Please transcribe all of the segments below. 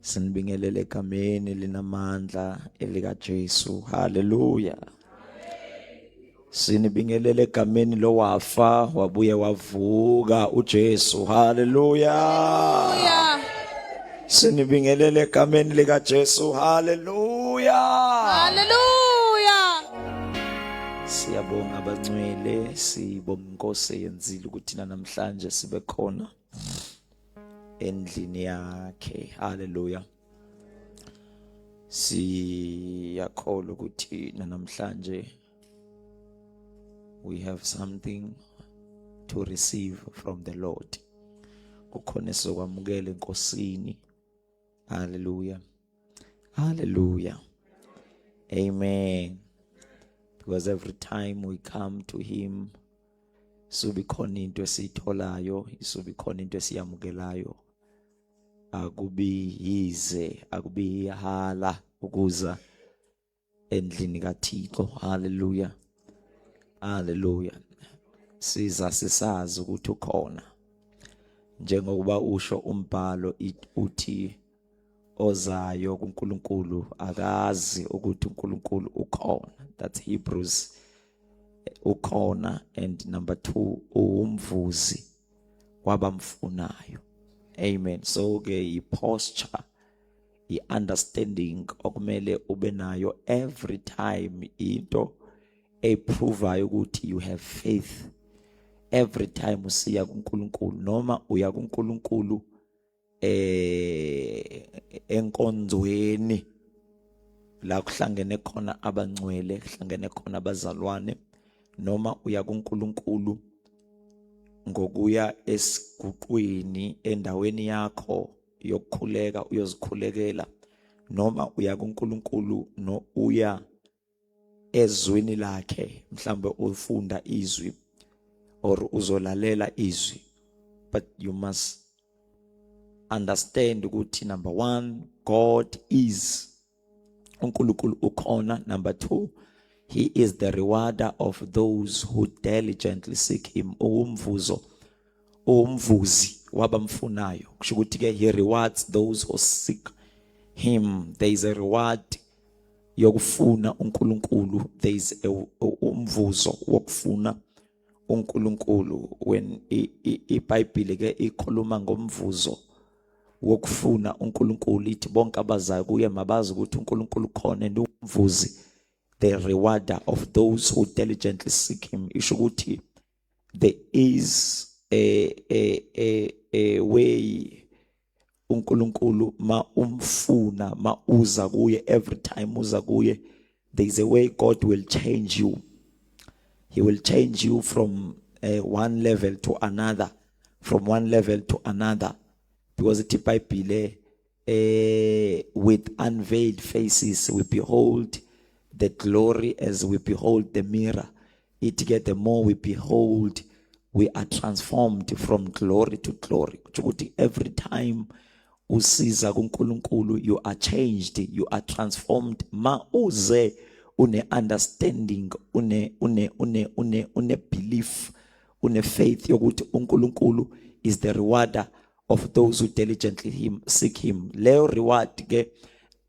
Sinibingelele egameni linamandla elika Jesu. Haleluya. Sinibingelele egameni lowafa wabuye wavuka uJesu. Haleluya. Hallelujah. Sinibingelele egameni lika Jesu. Haleluya. Hallelujah. Siyabonga abangcwele, sibonga inkosi eyenzile ukuthi namhlanje sibe khona endlini yakhe. Haleluya. Siyakholwa ukuthi namhlanje we have something to receive from the Lord. Kukhona esizokwamukela enkosini. Haleluya. Hallelujah. Amen. Because every time we come to him subi khona into esiyitholayo, isubi khona into esiyamukelayo. Akubi yize, akubi hala ukuza endlini kaThixo. Hallelujah. Hallelujah. Siza sisazi ukuthi ukhona. Njengokuba usho umbhalo uthi ozayo kuNkulunkulu akazi ukuthi uNkulunkulu ukhona. That's Hebrews. Ukhona, and number 2, uwumvuzi wabamfunayo. Amen. So ke i posture, i understanding okumele ube nayo every time, into eprovayo ukuthi you have faith every time usiya kuNkulunkulu noma uya kuNkulunkulu enkonzweni la kuhlangene khona abangcwele, kuhlangene khona abazalwane, noma uya kuNkulunkulu ngokuya esiguqweni endaweni yakho yokukhuleka uyozikhulekela, noma uya kuNkulunkulu no uya ezwini lakhe, mhlambe ufunda izwi or uzolalela izwi, but you must understand ukuthi number 1, God is, uNkulunkulu ukhona. Number 2, he is the rewarder of those who diligently seek him. Uwumvuzo, uwumvuzi wabamfunayo. Kusho ukuthi ke he rewards those who seek him. There is a reward yokufuna uNkulunkulu. There is a umvuzo wokufuna uNkulunkulu. When iBhayibheli ke ikhuluma ngomvuzo wokufuna uNkulunkulu, ithi bonke abazayo kuye mabazi ukuthi uNkulunkulu khona and umvuzi, the rewarder of those who diligently seek him. Isho ukuthi there is a way uNkulunkulu ma umfuna, ma uza kuye, every time uza kuye, there is a way God will change you. He will change you from one level to another, from one level to another, because ithi iBhayibhile, with unveiled faces we behold the glory as we behold the mirror. It get the more we behold, we are transformed from glory to glory. Kusho ukuthi every time usiza kuNkulunkulu, you are changed, you are transformed. Ma uze une understanding, une belief, une faith yokuthi uNkulunkulu is the rewarder of those who diligently him seek him. Leyo reward ke,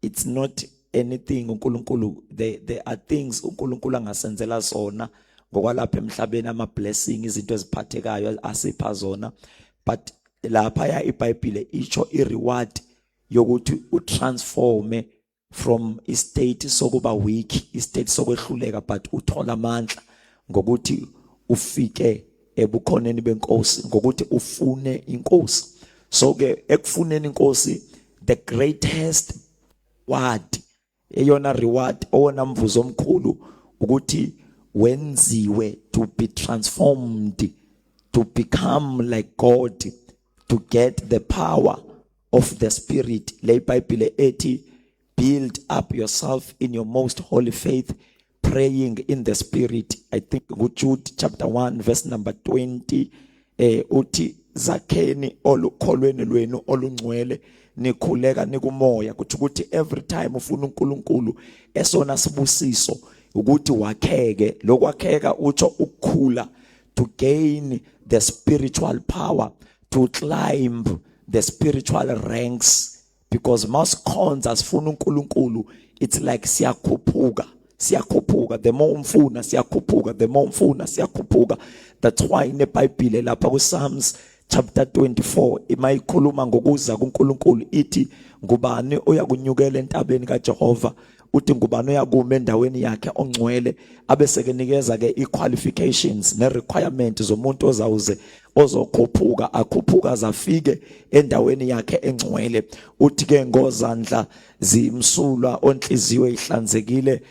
it's not anything uNkulunkulu, there are things uNkulunkulu angasenzela zona ngokwalapha emhlabeni, ama blessing, izinto eziphathekayo asipha zona, but lapha ya iBhayibhile isho i reward yokuthi utransforme from i state sokuba weak, i state sokwehluleka, but uthola amandla ngokuthi ufike ebukhoneni benkosi, ngokuthi ufune inkosi. So ke ekufuneni inkosi, the greatest reward, eyona reward, owona mvuzo omkhulu ukuthi wenziwe to be transformed, to become like God, to get the power of the Spirit. Le iBhayibhile ethi, "Build up yourself in your most holy faith, praying in the Spirit." I think nguJude chapter 1 verse number 20, uthi zakheni olukholweni lwenu olungcwele, nikhuleka nikumoya. Kuthi ukuthi every time ufuna uNkulunkulu, esona sibusiso ukuthi wakheke. Lokwakheka utsho ukukhula, to gain the spiritual power, to climb the spiritual ranks, Because masikhonza, sifuna uNkulunkulu, it's like siyakhuphuka, siyakhuphuka. The more umfuna, siyakhuphuka. The more umfuna, siyakhuphuka. That's why neBhayibhile lapha ku Psalms chapter 24, imayikhuluma ngokuza kuNkulunkulu, ithi, "Ngubani oyakunyukela entabeni kaJehova?" Uthi, "Ngubani oyakuma endaweni yakhe ongcwele?" Abese ke nikeza ke i-qualifications ne-requirement zomuntu ozawuze ozokhuphuka, akhuphuka zafike endaweni yakhe engcwele. Uthi ke, ngozandla zimsulwa, onhliziyo ihlanzekile,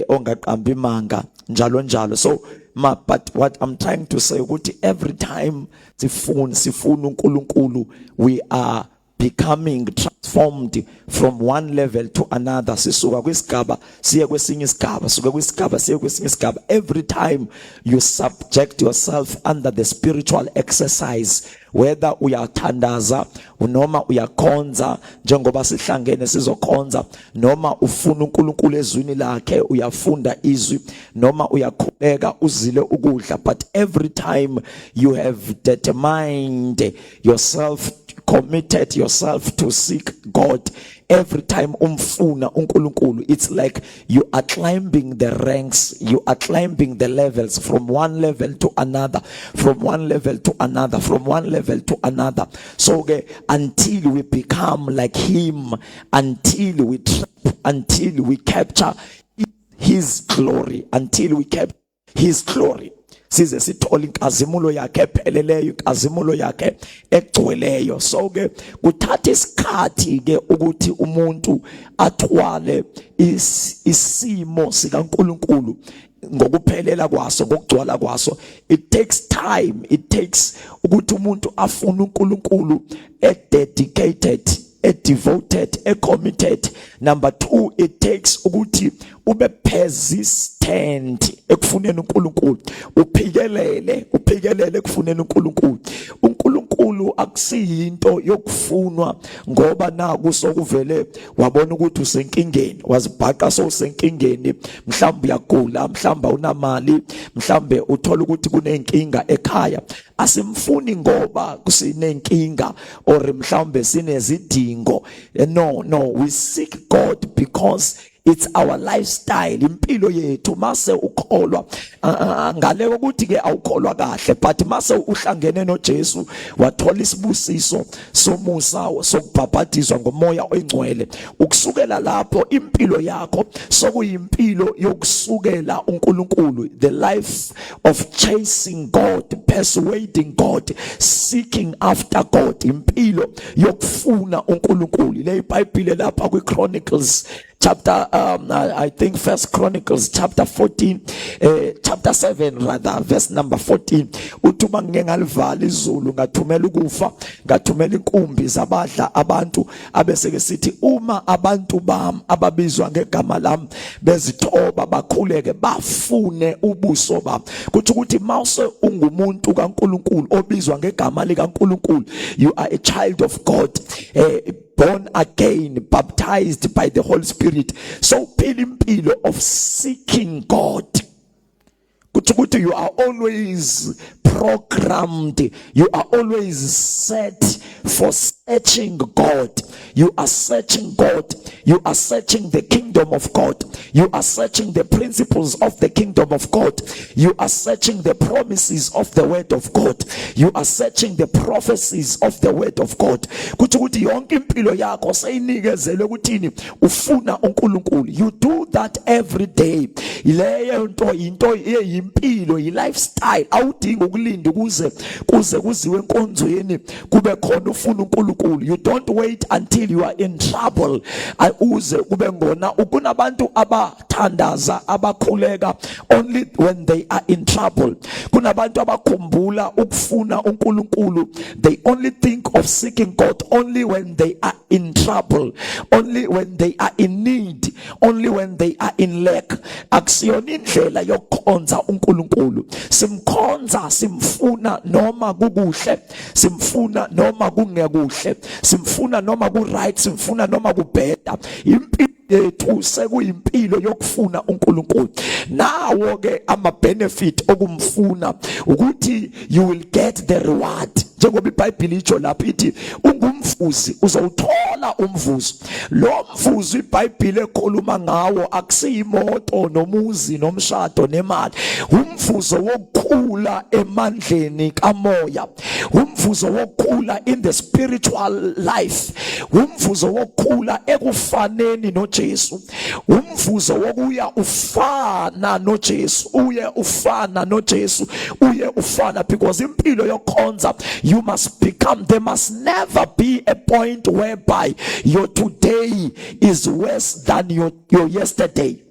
ongaqambi manga, njalo njalo. So ma but what I'm trying to say ukuthi every time sifuna uNkulunkulu, we are becoming transformed from one level to another. Sisuka kwisigaba siye kwesinye isigaba, suka kwisigaba siye kwesinye isigaba. Every time you subject yourself under the spiritual exercise, whether uyathandaza noma uyakhonza njengoba sihlangene sizokhonza, noma ufuna uNkulunkulu ezwini lakhe, uyafunda izwi, noma uyakhuleka, uzile ukudla, but every time you have determined yourself, committed yourself to seek God, every time umfuna uNkulunkulu, it's like you are climbing the ranks, you are climbing the levels from one level to another, from one level to another, from one level to another. So ke until we become like him, until we trap, until we capture his glory, until we capture his glory, size sithole inkazimulo yakhe epheleleyo, inkazimulo yakhe egcweleyo. So ke kuthatha isikhathi ke ukuthi umuntu athwale isimo sikaNkuluNkulu ngokuphelela kwaso, ngokugcwala kwaso. It takes time. It takes ukuthi umuntu afune uNkulunkulu e dedicated, e devoted, e committed. Number 2, it takes ukuthi ube persistent ekufuneni uNkulunkulu, uphikelele, uphikelele ekufuneni uNkulunkulu. UNkulunkulu akusiyinto yokufunwa ngoba naku sokuvele wabona ukuthi usenkingeni, wazibhaqa sowusenkingeni. Mhlawumbe uyagula, mhlawumbe awunamali, mhlawumbe uthola ukuthi kunenkinga ekhaya. Asimfuni ngoba kusinenkinga or mhlawumbe sinezidingo. No, we seek God because it's our lifestyle, impilo yethu. Mase ukholwa, ngale kokuthi ke awukholwa kahle, but mase uhlangene noJesu, wathola isibusiso somusa sokubhabhadizwa ngoMoya oNgcwele, ukusukela lapho impilo yakho sokuyimpilo yokusukela uNkulunkulu, the life of chasing God, persuading God, seeking after God, impilo yokufuna uNkulunkulu. Le iBhayibhile lapha kwiChronicles chapter, I think First Chronicles chapter 14, chapter 7 rather, verse number 14, uthi, "Uma ngike ngalivala izulu, ngathumela ukufa, ngathumela inkumbi zabadla abantu," abese ke sithi, "uma abantu bami ababizwa ngegama lami bezithoba, bakhuleke, bafune ubuso bami." Kuthi ukuthi mawuse ungumuntu kaNkuluNkulu obizwa ngegama likaNkuluNkulu, you are a child of God, born again, baptized by the Holy Spirit, so phila impilo of seeking God. Kuthi ukuthi you are always programmed, you are always set for searching God. You are searching God, you are searching the kingdom of God, you are searching the principles of the kingdom of God, you are searching the promises of the word of God, you are searching the prophecies of the word of God. Kuthi ukuthi yonke impilo yakho seyinikezelwe ukuthini? Ufuna uNkulunkulu. You do that every day. Leyo nto into eyimpilo, yi lifestyle. Awudingi ukulinda ukuze kuze kuziwe enkonzweni kube khona ufuna uNkulunkulu. You don't wait until you are in trouble uze kube ngona. Kunabantu abathandaza, abakhuleka only when they are in trouble. Kunabantu abakhumbula ukufuna uNkulunkulu, they only think of seeking God only when they are in trouble, only when they are in need, only when they are in lack. Akusiyona indlela yokukhonza uNkulunkulu. Simkhonza, simfuna noma kukuhle, simfuna noma kungekuhle, simfuna noma ku right, simfuna noma kubheda. Impilo yethu sekuyimpilo yokufuna uNkulunkulu. Nawo ke ama benefit okumfuna ukuthi you will get the reward. Njengoba iBhayibheli itsho lapha, ithi ungumvuzi, uzowuthola umvuzo. Lo mvuzo iBhayibheli ekhuluma ngawo akusiyimoto nomuzi nomshado nemali, umvuzo wokukhula emandleni kamoya, umvuzo wokukhula in the spiritual life, umvuzo wokukhula ekufaneni noJesu, umvuzo wokuya ufana noJesu, uye ufana noJesu, uye ufana, because impilo yokukhonza, you must become, there must never be a point whereby your today is worse than your yesterday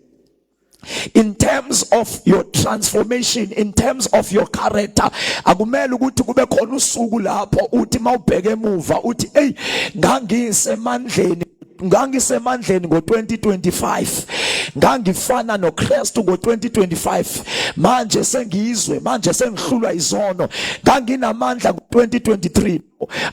in terms of your transformation, in terms of your character. Akumele ukuthi kube khona usuku lapho uthi mawubheke emuva uthi, "Hey, ngangisemandleni ngo2025, ngangifana noKristu ngo2025, manje sengizwe, manje sengihlulwa izono, nganginamandla ngo2023."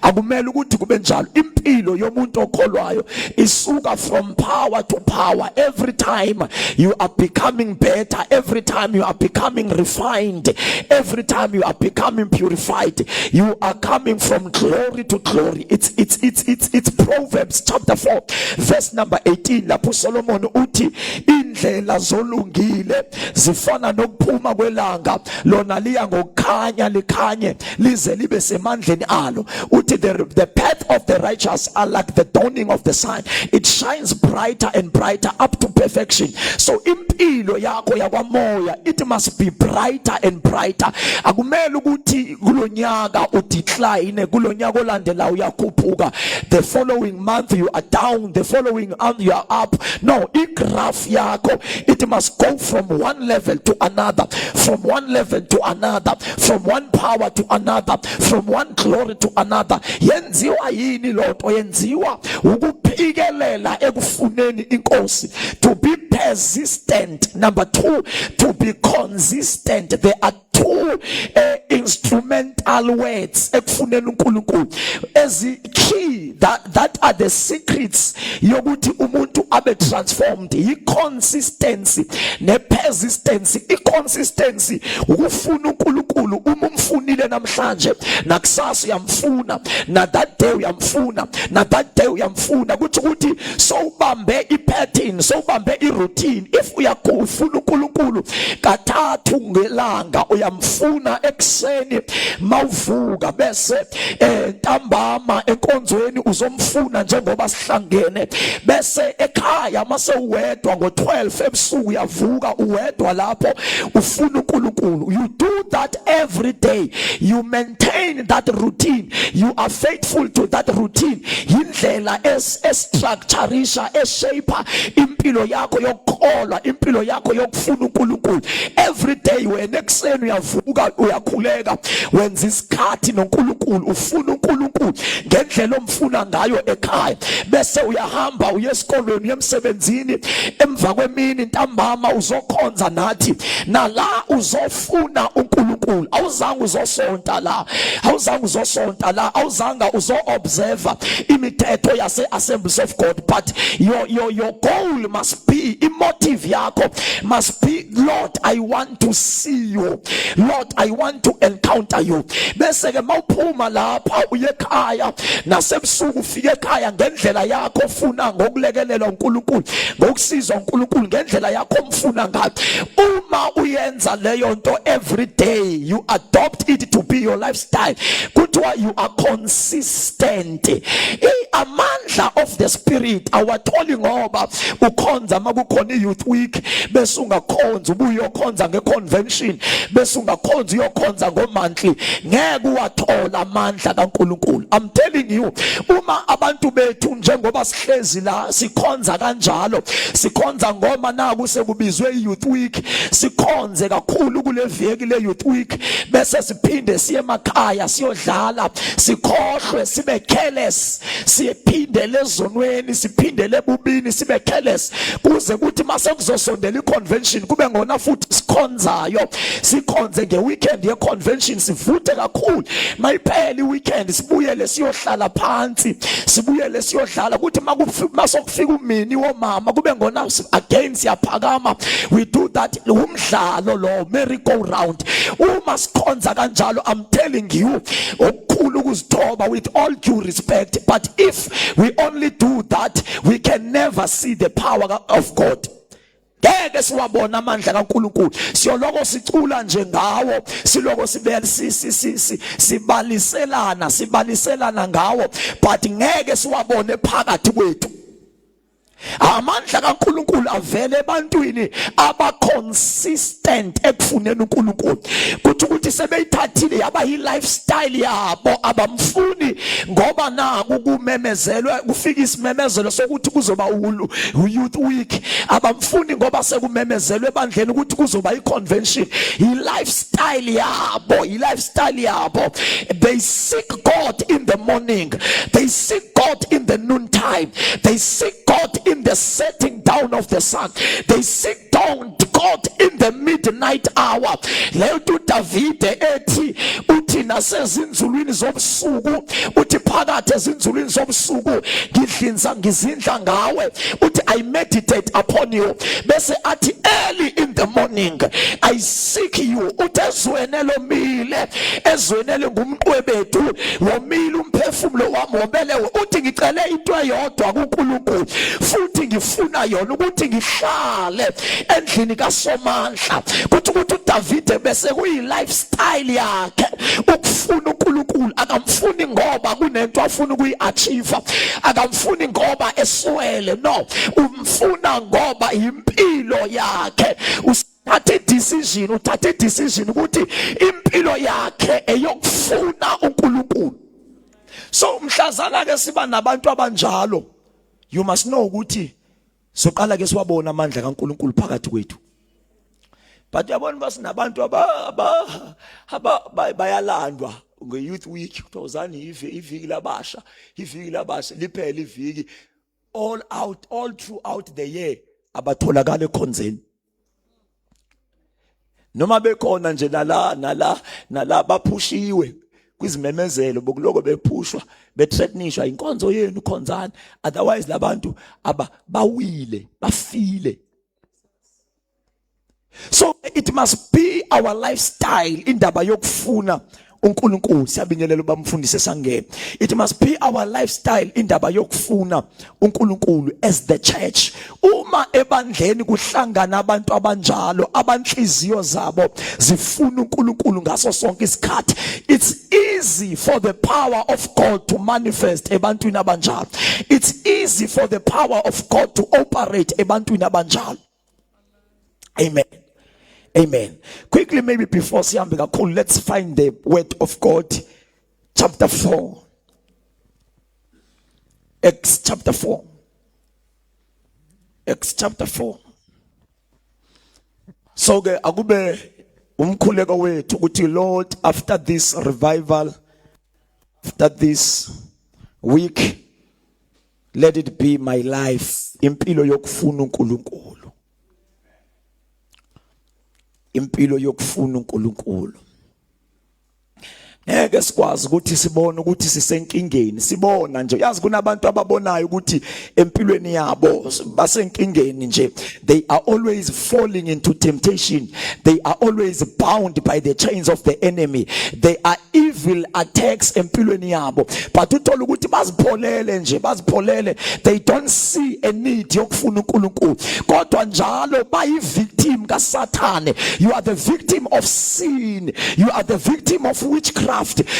Akumele ukuthi kube njalo. Impilo yomuntu okholwayo isuka from power to power. Every time you are becoming better, every time you are becoming refined, every time you are becoming purified, you are coming from glory to glory. It's Proverbs chapter 4 verse number 18, lapho Solomon uthi indlela zolungile zifana nokuphuma kwelanga, lona liya ngokukhanya, likhanye lize libe semandleni alo. Uthi the path of the righteous are like the dawning of the sun, it shines brighter and brighter up to perfection. So impilo yakho yakwamoya, it must be brighter and brighter. Akumele ukuthi kulonyaka udecline, kulonyaka olandelayo uyakhuphuka, the following month you are down, the following month you are up. No, igraph yakho, it must go from one level to another, from one level to another, from one power to another, from one glory to another. Yenziwa yini lonto? Yenziwa ukuphikelela ekufuneni inkosi, to be persistent. Number 2, to be consistent. There are two instrumental words ekufuneni uNkulunkulu ezi key that are the secrets yokuthi umuntu abe transformed, i consistency ne persistence. I consistency ukufuna uNkulunkulu. Uma umfunile namhlanje, nakusasa uyamfuna, na that day uyamfuna, na that day uyamfuna, kuthi ukuthi sowubambe ipattern, sowubambe iroutine. If uyakufuna uNkulunkulu kathathu ngelanga, uyamfuna ekseni mawuvuka, bese ntambama enkonzweni uzomfuna njengoba sihlangene, bese ekhaya mase uwedwa ngo12 ebusuku uyavuka uwedwa lapho ufuna uNkulunkulu. You do that every day, you maintain that routine, you are faithful to that routine. Indlela es structureisha, eshape impilo yakho yokukholwa, impilo yakho yokufuna uNkulunkulu every day. Wena ekseni uyavuka, uyakhuleka, wenza isikhathi noNkulunkulu, ufuna uNkulunkulu ngendlela omfuna ngayo ekhaya, bese uyahamba uye esikolweni, uye emsebenzini, emva kwemini ntambama uzokhonza nathi, nala uzofuna uNkulunkulu. Awuzange uzosonta la, awuzange uzosonta la, awuzange uzo-observe imithetho yase Assemblies of God, but your goal must be, imotive yakho must be, "Lord, I want to see you. Lord, I want to encounter you." Bese ke mawuphuma lapha uye ekhaya, nasebusuku ufike ekhaya ngendlela yakho ofuna, ngokulekelelwa uNkulunkulu, ngokusizwa uNkulunkulu, ngendlela yakho omfuna ngayo. Uma uyenza leyo nto every day, you adopt it to be your lifestyle, kuthiwa you are consistent. Amandla of the spirit awatholi ngoba ukhonza makukhona i-youth week, bese ungakhonza, ubuye uyokhonza nge-convention, bese ungakhonza uyokhonza ngo-monthly. Ngeke uwathola amandla kaNkuluNkulu, I'm telling you. Uma abantu bethu njengoba sihlezi la sikhonza kanjalo, sikhonza ngoma naku sekubizwe i-youth week, sikhonze kakhulu kule veki le youth week, bese siphinde siye emakhaya siyodlala, sikhohlwe, sibe careless, siphinde Siphindele ezonweni, siphindele ebubini, sibe careless kuze kuthi mase kuzosondela iconvention kube ngona futhi sikhonzayo, sikhonze ngeweekend yeconvention, sivuthe kakhulu. Mayiphela iweekend sibuyele siyohlala phansi, sibuyele siyodlala, kuthi masokufika umini womama kube ngona again siyaphakama. We do that, umdlalo lo, merry go round. Uma sikhonza kanjalo, I'm telling you, okukhulu ukuzithoba, with all due respect, but if we only do that, we can never see the power of God. Ngeke siwabona amandla kaNkuluNkulu. Siyoloko sicula nje ngawo, siloko sibe sibaliselana, sibaliselana ngawo, but ngeke siwabone phakathi kwethu. Amandla kaNkuluNkulu avele ebantwini aba consistent ekufuneni uNkulunkulu. Kuthi ukuthi sebeyithathile yaba yi lifestyle yabo, abamfuni ngoba naku kumemezelwe, kufika isimemezelo sokuthi kuzoba youth week, abamfuni ngoba sekumemezelwe ebandleni ukuthi kuzoba i-convention. I-lifestyle yabo, i-lifestyle yabo. They seek God in the morning, they seek God in the noon time, they seek God in the setting down of the sun, they seek down God in the midnight hour. Leyo nto uDavide ethi, uthi nasezinzulwini zobusuku, uthi phakathi ezinzulwini zobusuku ngidlinza, ngizindla ngawe, uthi I meditate upon you, bese athi early in the morning I seek you. Uthi ezweni elomile, ezweni elingumqwebedu, womile umphefumulo wami, wobelewe, uthi ngicele into eyodwa kuNkulunkulu futhi ngifuna yona, ukuthi ngihlale endlini kaSomandla. Kuthi ukuthi uDavide bese kuyi lifestyle yakhe ukufuna uNkulunkulu. Akamfuni ngoba kunento afuna ukuyi-achieve, akamfuni ngoba eswele, no, umfuna ngoba impilo yakhe. Uthathe decision, uthathe decision ukuthi impilo yakhe eyokufuna uNkulunkulu. So mhlazana ke siba nabantu abanjalo, you must know ukuthi soqala ke siwabona amandla kaNkulunkulu phakathi kwethu. But uyabona, basinabantu aba aba bayalandwa nge-youth week, kuthiwa iviki labasha, iviki labasha, liphela iviki, all out, all throughout the year abatholakala ekhonzeni, noma bekhona nje nala nala nala, baphushiwe kwizimemezelo, bokuloko bephushwa, bethreatenishwa, inkonzo yenu khonzani, otherwise labantu aba bawile, bafile. So it must be our lifestyle, indaba yokufuna uNkulunkulu. Siyabingelela bamfundise sangene. It must be our lifestyle, indaba yokufuna uNkulunkulu as the church. Uma ebandleni kuhlangana abantu abanjalo, abanhliziyo zabo zifuna uNkulunkulu ngaso sonke isikhathi, it's easy for the power of God to manifest ebantwini abanjalo. It's easy for the power of God to operate ebantwini abanjalo. Amen, amen. Quickly, maybe before sihambe kakhulu, let's find the word of God, chapter 4, Acts chapter 4, Acts chapter 4. So ke akube umkhuleko wethu ukuthi, Lord, after this revival, after this week, let it be my life, impilo yokufuna uNkulunkulu, impilo yokufuna uNkulunkulu. Ngeke sikwazi ukuthi sibone ukuthi sisenkingeni, sibona nje, yazi kunabantu ababonayo ukuthi empilweni yabo basenkingeni nje. They are always falling into temptation, they are always bound by the chains of the enemy, they are evil attacks empilweni yabo, but uthola ukuthi bazipholele nje, bazipholele. They don't see a need yokufuna uNkulunkulu, kodwa njalo bayi victim kaSathane. You are the victim of sin, you are the victim of witchcraft,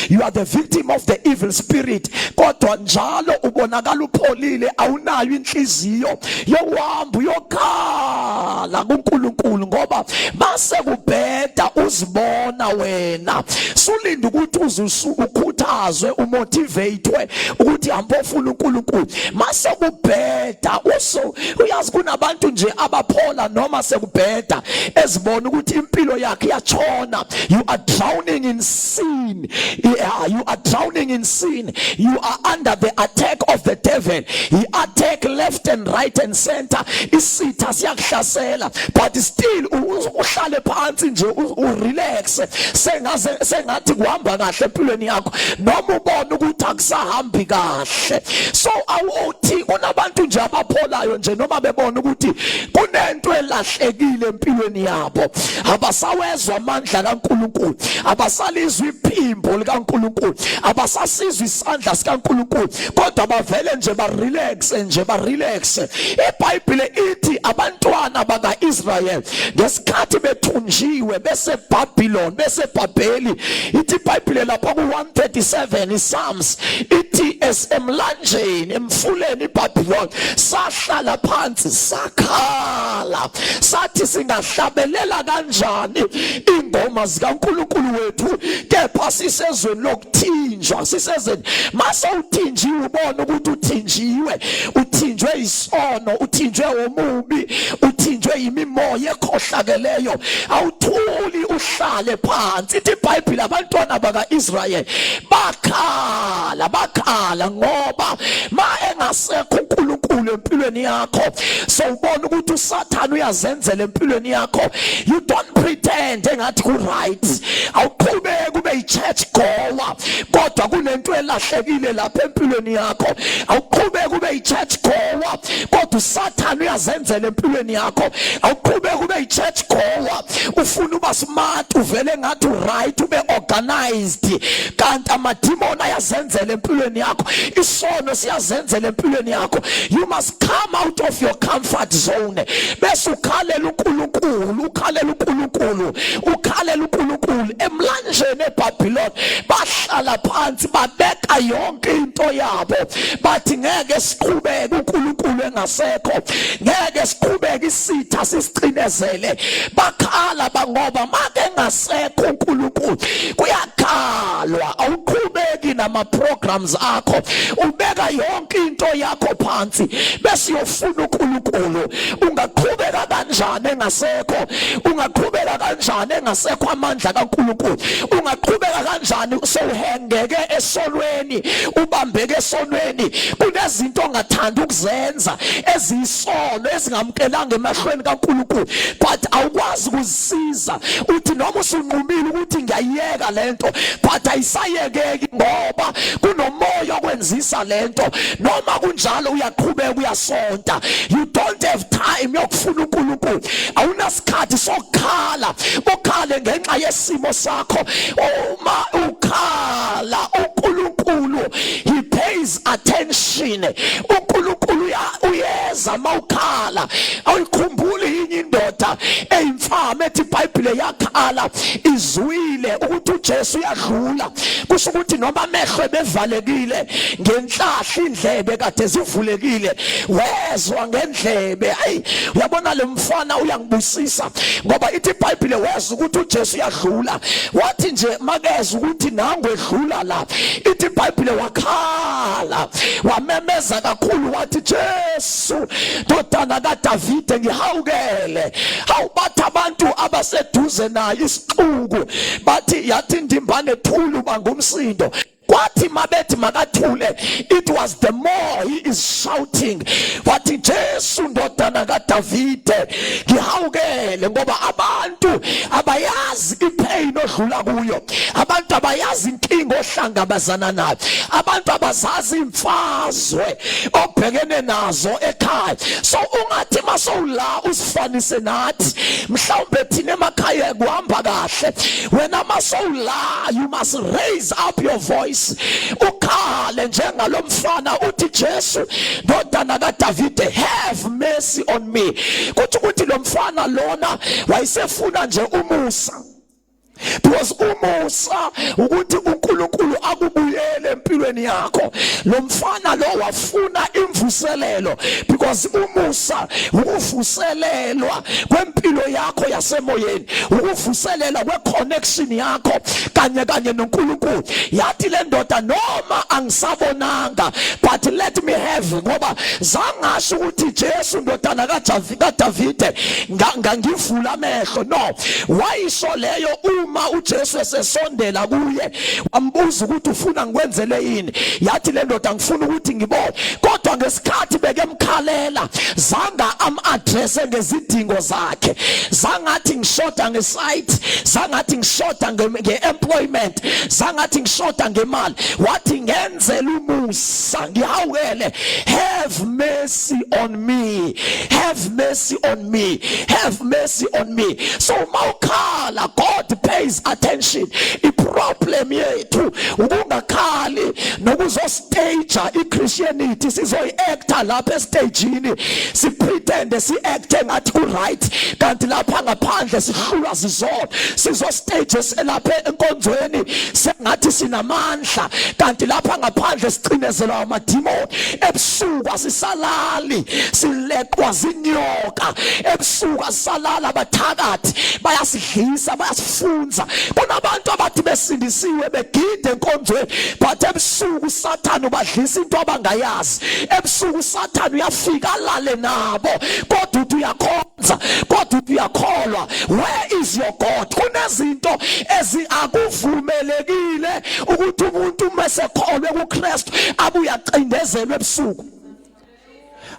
you are the victim of the evil spirit, kodwa njalo ubonakala upholile, awunayo inhliziyo yokuhamba uyokhala kuNkulunkulu, ngoba mase kubheda uzibona wena sulinda ukuthi ukhuthazwe, umotivatewe ukuthi hamba ofuna uNkulunkulu. Mase kubheda uso, uyazi kunabantu nje abaphola noma sekubheda, ezibona ukuthi impilo yakhe iyatshona. You are drowning in sin. sin. You are drowning in sin. You are under the attack of the devil. He attack left and right and center. Isitha siyakuhlasela, but still uhlale phansi nje, urelax, sengaze sengathi kuhamba kahle empilweni yakho, noma ubona ukuthi akusahambi kahle. So awuthi kunabantu nje abapholayo nje noma bebona ukuthi kunento elahlekile empilweni yabo. Abasawezwa amandla kaNkuluNkulu, abasalizwa iphimbo likaNkuluNkulu, abasasizwa isandla sikaNkuluNkulu, kodwa bavele nje ba relax nje, ba relax. IBhayibheli ithi abantwana bakaIsrael ngesikhathi bethunjiwe bese Babylon, bese Babeli, ithi iBhayibheli lapha ku 137 Psalms, ithi esemlanjeni, emfuleni iBabylon, sahlala phansi, sakhala, sathi singahlabelela kanjani ingoma zikaNkuluNkulu wethu kepha sisezweni lokuthinjwa? Sisezweni mase uthinjiwe, ubona ukuthi uthinjiwe, uthinjwe isono, uthinjwe omubi, uthinjwe imimoya ekhohlakeleyo, awuthuli, uhlale phansi. Ithi iBhayibheli abantwana bakaIsrael bakhala, bakhala ngoba ma engasekho uNkulunkulu empilweni yakho, so ubona ukuthi uSathane uyazenzela empilweni yakho. You don't pretend engathi ku right. Awuqhubeki ube i-church goer kodwa kunento elahlekile lapha empilweni yakho. Awuqhubeki ube i-church goer kodwa uSathane uyazenzela empilweni yakho. Awuqhubeki ube i-church goer, ufuna uba smart, uvele ngathi right, ube organized, kanti amadimoni ayazenzela empilweni yakho, isono siyazenzela empilweni yakho. You must come out of your comfort zone bese ukhalela uNkulunkulu, ukhalela uNkulunkulu, ukhalela uNkulunkulu. Emlanjeni eBabylon bahlala phansi, babeka yonke into yabo, bathi ngeke siqhubeke uNkulunkulu engasekho, ngeke siqhubeke isitha sisicinezele. Bakhala bangoba make engasekho uNkulunkulu kuyakhalwa. Awuqhubeki nama programs akho, ubeka yonke into yakho phansi bese uyofuna uNkulunkulu. Ungaqhubeka kanjani engasekho? Ungaqhubeka kanjani engasekho amandla kaNkulunkulu? Ungaqhubeka kanjani sewuhengeke esonweni, ubambeke esonweni? Kunezinto ongathanda ukuzenza eziyisono, ezingamukelanga emahlweni kaNkulunkulu, but awukwazi ukuzisiza. Uthi noma usunqumile ukuthi ngiyayeka lento, but ayisayekeki ngoba kunomoya okwenzisa lento. Noma kunjalo uyaqhubeka uyasonta. You don't have time yokufuna uNkulunkulu, awunasikhathi sokukhala, ukhale ngenxa yesimo sakho. Uma ukhala, uNkulunkulu, he pays attention. uNkulunkulu uyeza mawukhala. Awuyikhumbuli yinye indoda eyimfama ethi iBhayibhile yakhala izwile ukuthi uJesu uyadlula? Kusho ukuthi noma amehlo ebevalekile, ngenhlahla indlebe kade zivulekile, wezwa ngendlebe. Ayi, uyabona, lo mfana uyangibusisa ngoba ithi iBhayibhile wezwa ukuthi uJesu uyadlula. Wathi nje makeza ukuthi nangu edlula la, ithi iBhayibhile wakhala, wamemeza kakhulu, wathi, "Jesu, ndodana kaDavide, ngihawukele." Hawu, bathi abantu abaseduze naye, isixuku, bathi, yathi ndimbane, "Thula, bangumsindo." Kwathi mabethi makathule, it was the more he is shouting, wathi, "Jesu, ndodana kaDavide, ngihawukele." Ngoba abantu abayazi ipain odlula kuyo, abantu abayazi inkinga ohlangabezana nayo, abantu abazazi imfazwe obhekene nazo ekhaya. So ungathi masowula usifanise nathi, mhlawumbe thina emakhaya kuhamba kahle. Wena masowula, you must raise up your voice, ukhale njengalomfana, uthi, "Jesu, ndodana kaDavide, have mercy on me." Kuthi ukuthi lo mfana lona wayesefuna nje umusa, because umusa ukuthi uNkulunkulu akubuyele empilweni yakho. Lo mfana lo wafuna imvuselelo, because umusa ukuvuselelwa kwempilo yakho yasemoyeni, ukuvuselela kweconnection yakho kanye kanye noNkulunkulu. Yathi le ndoda, "Noma angisabonanga, but let me have," ngoba zangasho ukuthi, "Jesu, ndodana kaDavide, ngangivula amehlo." No, wayisho leyo uma Uma uJesu esesondela kuye wambuza ukuthi ufuna ngikwenzele yini, yathi le ndoda ngifuna ukuthi ngibone. Kodwa ngesikhathi bekemkhalela zanga am-addresse ngezidingo zakhe, zangathi ngishoda ngesite, zangathi ngishoda nge-employment, zangathi ngishoda ngemali, wathi ngenzela umusa, ngihawukele, have mercy on me, have mercy on me, have mercy on me. So mawukhala, God pays attention. Iproblem yethu ukungakhali nokuzostage iChristianity, sizoyiacta lapha estagini, sipretende siacte ngathi ku right, kanti lapha ngaphandle sihlulwa zizona. Sizostage lapha enkonzweni sengathi sinamandla, kanti lapha ngaphandle sicinezelwa amadimoni. Ebusuku asisalali, sileqwa zinyoka. Ebusuku asisalala, abathakathi bayasidlisa, bayasifunza. Kunabantu abathi besindisiwe begide enkonzweni, but ebusuku uSathane ubadlisa into abangayazi. Ebusuku uSathane uyafika alale nabo, kodwa uthi uyakhonza, kodwa uthi uyakholwa. Where is your God? Kunezinto ezingakuvumelekile ukuthi umuntu uma esekholwe kuKristu abuye acindezelwe ebusuku.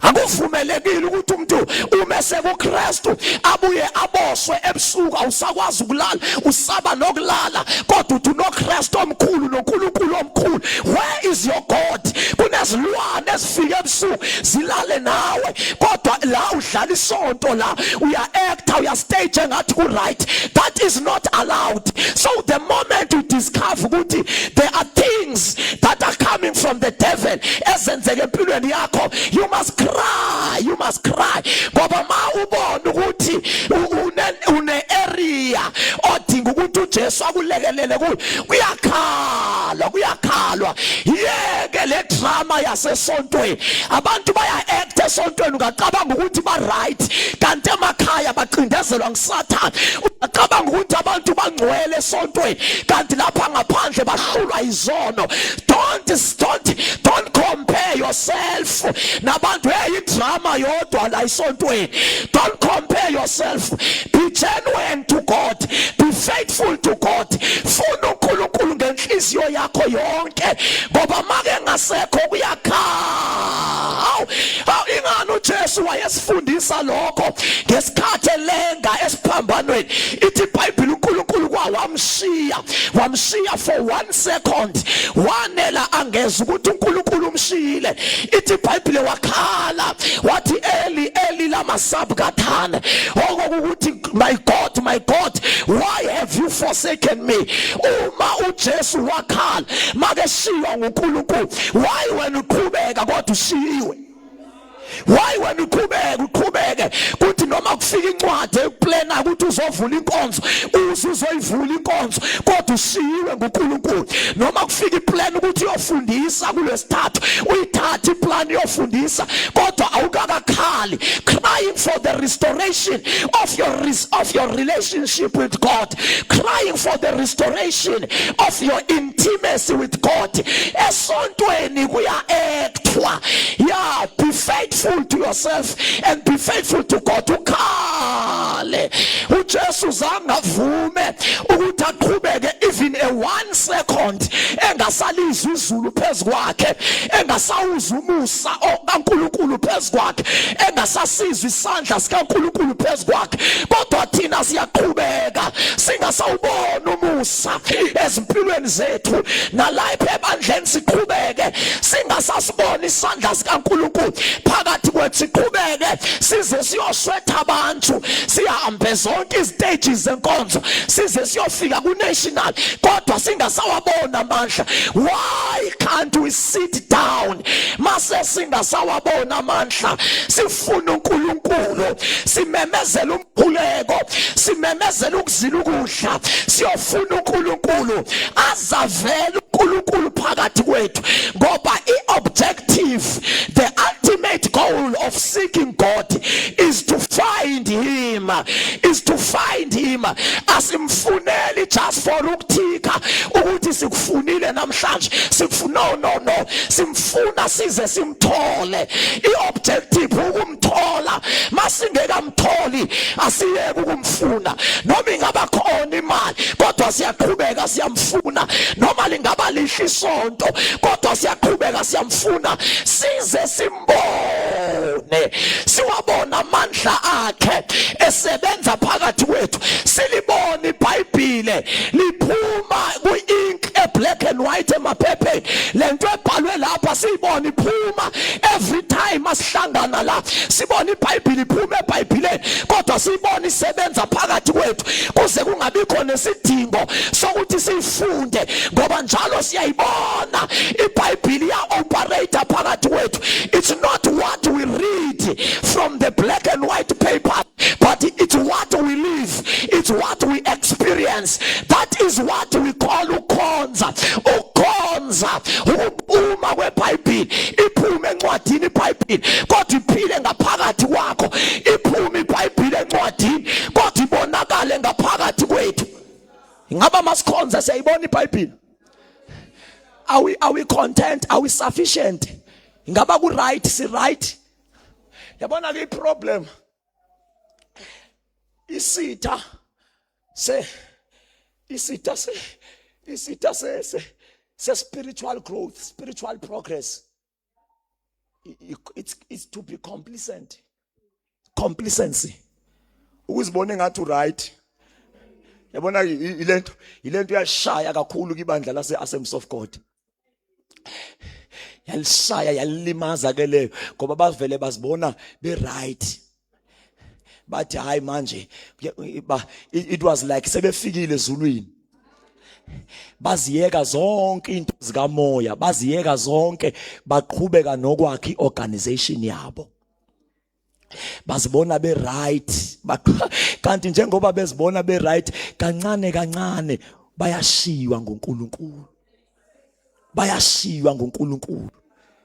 Akuvumelekile ukuthi umuntu uma esekuKristu abuye aboshwe ebusuku, awusakwazi ukulala, usaba nokulala, kodwa uthi unoKristu omkhulu noNkulunkulu omkhulu. Where is your God? Kunezilwane ezifika ebusuku zilale nawe, kodwa la udlala isonto, la uya actor, uya stage engathi ku right. That is not allowed. So the moment you discover ukuthi there are things that are coming from the devil ezenzeke empilweni yakho, you must cry, you must cry, ngoba ma ubona ukuthi une area odinga ukuthi uJesu akulekelele kuyo, kuyakhalwa, kuyakhalwa. Yeke le drama yasesontweni, abantu baya act esontweni, ungacabanga ukuthi ba right, kanti emakhaya bacindezelwa nguSathane. Ungacabanga ukuthi abantu bangcwele esontweni, kanti lapha ngaphandle bahlulwa izono. Don't compare yourself nabantu. Hey, idrama yodwa la esontweni. Don't compare yourself. Be genuine to God, be faithful to God. Funa uNkulunkulu ngenhliziyo yakho yonke, ngoba make ngasekho kuyakhala. Hawu, ingani uJesu wayesifundisa lokho ngesikhathi elenga esiphambanweni. Ithi iBhayibheli uNkulunkulu kwawamshiya, wamshiya for one second, wanela angeza ukuthi uNkulunkulu umshiyile. Ithi iBhayibheli wakhala wathi, "Eli, Eli, lama sabachthani," okokuthi, "My God, my God, why have you forsaken me?" Uma uJesu wakhala make shiywa nguNkulunkulu, why wena uqhubeka kodwa ushiyiwe? Why wena uqhubeke, uqhubeke, kuthi noma kufika incwadi ekuplana ukuthi uzovula inkonzo, uze uzoyivula inkonzo, kodwa ushiyiwe nguNkulunkulu? Noma kufika iplan ukuthi uyofundisa kulesithathu, uyithatha iplan uyofundisa, kodwa awukakakhali, crying for the restoration of your relationship with God, crying for the restoration of your intimacy with God. Esontweni kuya actwa. Yeah, be faithful to yourself and be faithful to God. Ukhale. uJesu zange avume ukuthi aqhubeke even a one second engasalizwa izulu phezukwakhe, engasawuza umusa kaNkuluNkulu phezukwakhe, engasasizwa isandla sikaNkuluNkulu phezukwakhe. Kodwa thina siyaqhubeka singasawubona umusa ezimpilweni zethu, nalapha ebandleni siqhubeke singasasibona isandla sikaNkuluNkulu phakathi kwethu, siqhubeke size siyoswetha abantu, sihambe zonke izistages zenkonzo size siyofika ku national, kodwa singasawabona amandla. Why can't we sit down mase singasawabona amandla, sifuna uNkulunkulu, simemezela umkhuleko, simemezela ukuzila ukudla, siyofuna uNkulunkulu, azavela uNkulunkulu phakathi kwethu? Ngoba iobjective, the ultimate goal of seeking God is to find him, is to find him. Asimfuneli just for ukuthika ukuthi sikufunile namhlanje, sikufuna. No, no, no, simfuna size simthole. Iobjective ukumthola. Mase Noma singekamtholi asiyeke ukumfuna. Noma ingaba khona imali kodwa siyaqhubeka siyamfuna. Noma lingaba lihle isonto kodwa siyaqhubeka siyamfuna size simbone. Siwabona amandla akhe esebenza phakathi kwethu. Silibona iBhayibhile liphuma kwi-ink e-black and white emaphepheni. Lento ebhalwe lapha siyibona iphuma every time asihlangana la, sibona iBhayibheli iphuma eBhayibheleni, kodwa siyibona isebenza phakathi kwethu kuze kungabikho nesidingo sokuthi siyifunde, ngoba njalo siyayibona iBhayibheli ya operate phakathi kwethu. It's not what we read from the black and white paper, but it's what we live, it's what we experience. That is what we call ukhonza. Ukhonza uma kweBhayibheli iphume encwadini iBhayibheli kodwa iphile ngaphakathi kwakho, iphume iBhayibheli encwadini kodwa ibonakale ngaphakathi kwethu. Ingaba masikhonza siyayibona iBhayibheli? Are we content? Are we sufficient? Ingaba ku right? Si right? Yabona ke iproblem, isitha se isitha se isitha se se se spiritual growth, spiritual progress, it's to be complacent. Complacency, ukuzibona engathi right. Yabona ilento iyashaya kakhulu kibandla lase Assemblies of God, yalishaya yalimaza ke leyo, ngoba bavele bazibona be right, bathi hayi manje it was like sebefikile ezulwini, baziyeka zonke into zikamoya, baziyeka zonke, baqhubeka nokwakha iorganization yabo, bazibona be right. Kanti njengoba bezibona be right, kancane kancane bayashiywa ngoNkulunkulu, bayashiywa ngoNkulunkulu,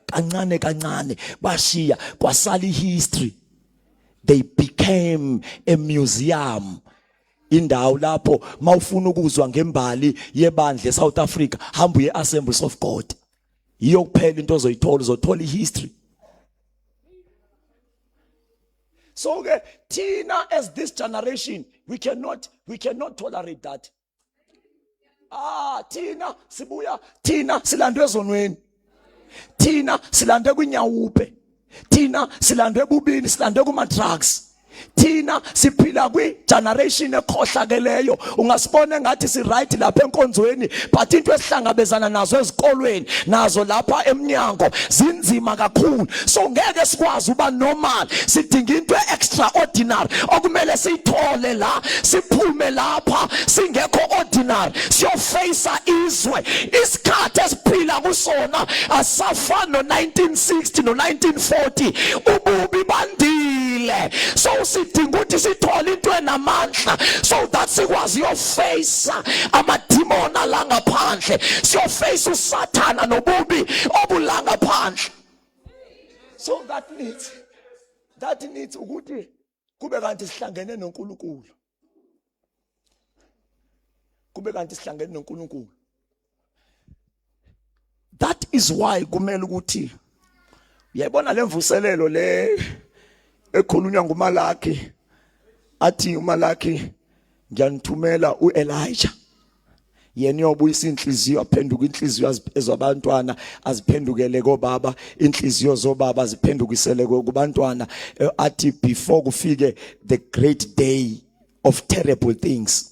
kancane kancane bashiya, kwasala ihistory. They became a museum, indawo lapho mawufuna ukuzwa ngembali yebandla eSouth Africa, hamba uye Assemblies of God, yiyo kuphela into ozoyithola, uzothola ihistory. So ke thina as this generation, we cannot tolerate that. Ah, thina sibuya, thina silandwe ezonweni, thina silandwe kwinyawupe, thina silandwe ebubini, silandwe kuma drugs. Thina siphila kwi generation ekhohlakeleyo. Ungasibona engathi si right lapha enkonzweni, but into esihlangabezana nazo ezikolweni, nazo lapha eminyango, zinzima kakhulu. So ngeke sikwazi uba normal, sidinga into extraordinary okumele siyithole la, siphume lapha singekho ordinary, siyoface izwe. Isikhathi esiphila kusona asafani no1960 no1940, ububi bandile. So sidinga ukuthi sithole into enamandla so that sikwazi uyoface amadimona la ngaphandle, siyoface uSathana nobubi obula ngaphandle. So that needs ukuthi kube kanti sihlangene noNkulunkulu, kube kanti sihlangene noNkulunkulu. That is why kumele ukuthi uyayibona lemvuselelo le ekhulunywa nguMalaki, athi uMalaki, "Ngiyanithumela uElijah, yena uyobuyisa inhliziyo, aphenduka inhliziyo ezabantwana aziphendukele kobaba, inhliziyo zobaba ziphendukisele kubantwana," athi before kufike the great day of terrible things.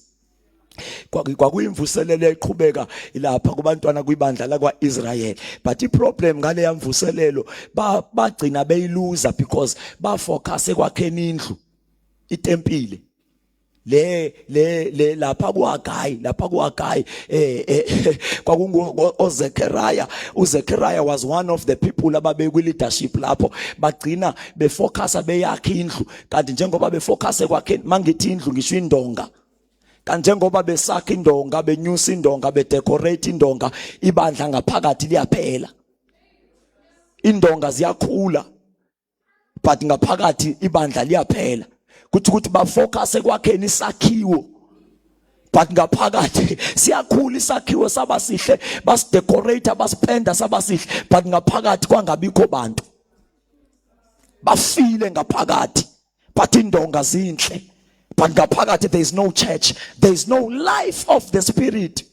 Kwakuyimvuselelo eqhubeka lapha kubantwana kwibandla lakwaIsrael, but iproblem ngale yamvuselelo, bagcina beyiluza because bafocus ekwakheni indlu, itempile le lapha kuHagai kwakungu oZechariah. uZechariah was one of the people ababe kwi leadership lapho. Bagcina befocus beyakha indlu, kanti njengoba befocus ekwakheni, mangithi indlu ngisho indonga, kanti njengoba besakha indonga, benyusa indonga, bedecorate indonga, ibandla ngaphakathi liyaphela. Indonga ziyakhula but ngaphakathi ibandla liyaphela. Kuthi ukuthi bafocus ekwakheni isakhiwo, but ngaphakathi siyakhula isakhiwo, saba sihle, basidecorate, basipenda, saba sihle, but ngaphakathi kwangabikho bantu, bafile ngaphakathi. But indonga zinhle, but ngaphakathi there is no church, there is no life of the spirit,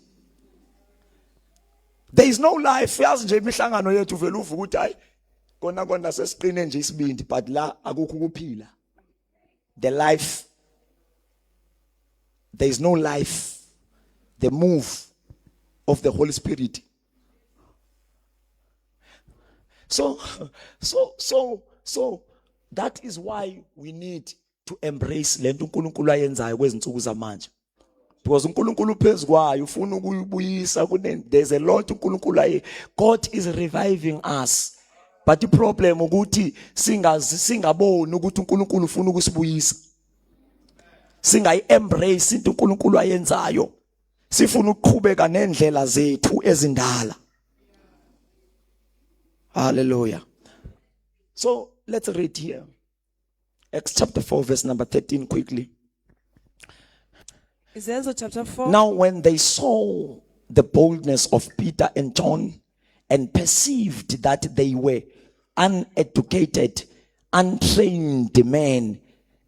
there is no life. Yazi nje imihlangano yethu, vele uvuka ukuthi hayi, kona kona sesiqine nje isibindi, but la akukho ukuphila. The life, there is no life, the move of the Holy Spirit. So that is why we need to embrace lento uNkulunkulu ayenzayo kwezinsuku zamanje, because uNkulunkulu phezukwayo ufuna ukuyibuyisa kune. There's a lot uNkulunkulu aye. God is reviving us, but the problem ukuthi singazi, singaboni ukuthi uNkulunkulu ufuna ukusibuyisa, singayi embrace into uNkulunkulu ayenzayo, sifuna ukuqhubeka nendlela zethu ezindala. Hallelujah. So let's read here Acts chapter 4 verse number 13 quickly. Izenzo chapter 4. Now when they saw the boldness of Peter and John and perceived that they were uneducated, untrained men,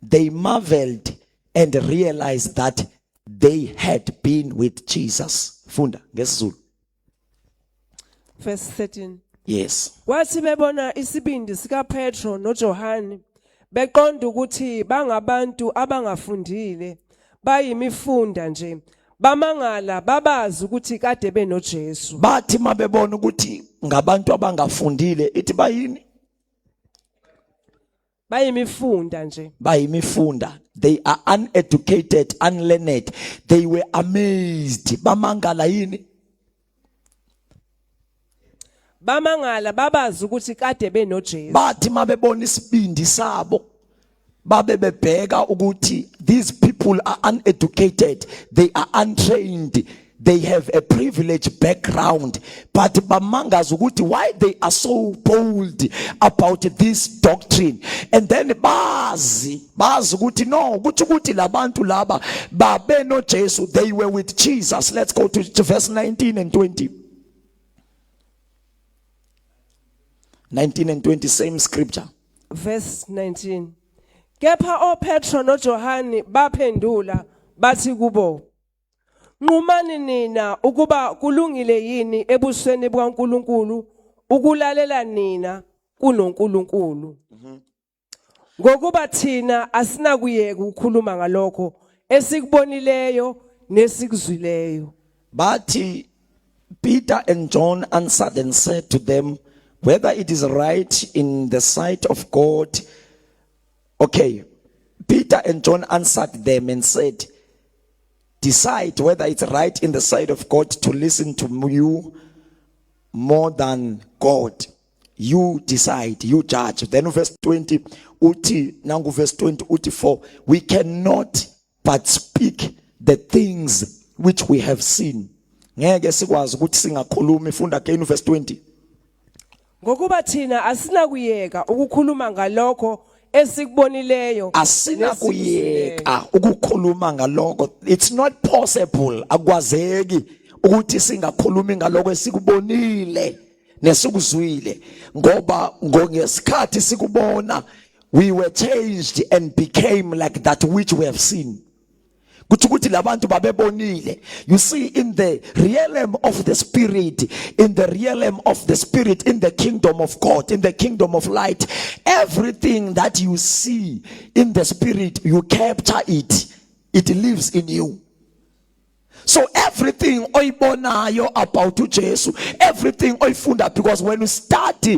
they marveled and realized that they had been with Jesus. Funda ngesiZulu. Verse 13. Yes. Kwathi bebona isibindi sikaPetro noJohane, beqonda ukuthi bangabantu abangafundile, bayimifunda nje, bamangala, babazi ukuthi kade benoJesu. Bathi mabebona ukuthi ngabantu abangafundile, ithi bayini? Bayimifunda nje. Bayimifunda. They are uneducated, unlearned. They were amazed. Bamangala yini? Bamangala, babazi ukuthi kade benoJesu. Bathi mabebona isibindi sabo, babe bebheka ukuthi these people are uneducated, they are untrained, they have a privileged background, but bamangaza ukuthi why they are so bold about this doctrine. And then bazi ukuthi no, ukuthi labantu laba babe no Jesu, they were with Jesus. Let's go to verse 19 and 20. 19 and 20, same scripture. Verse 19. Kepha oPetro noJohane baphendula bathi kubo, "Nqumani nina ukuba kulungile yini ebusweni bukaNkulunkulu ukulalela nina kunoNkulunkulu. Ngokuba thina asinakuyeka ukukhuluma ngalokho esikubonileyo nesikuzwileyo." Bathi, Peter and John answered and said to them, whether it is right in the sight of God. Okay. Peter and John answered them and said, "Decide whether it's right in the sight of God to listen to you more than God. You decide, you judge." Then verse 20 uthi, nangu verse 20 uthi, "For we cannot but speak the things which we have seen." Ngeke sikwazi ukuthi singakhulumi. Funda again verse 20. Ngokuba thina asinakuyeka ukukhuluma ngalokho esikubonileyo Asinakuyeka ukukhuluma ngalokho. It's not possible, akwazeki ukuthi singakhulumi ngalokho esikubonile nesikuzwile, ngoba ngesikhathi sikubona, we were changed and became like that which we have seen. Kuthi ukuthi labantu babebonile. You see, in the realm of the spirit, in the realm of the spirit, in the kingdom of God, in the kingdom of light, everything that you see in the spirit, you capture it, it lives in you. So everything oyibonayo about uJesu, everything oyifunda, because when we study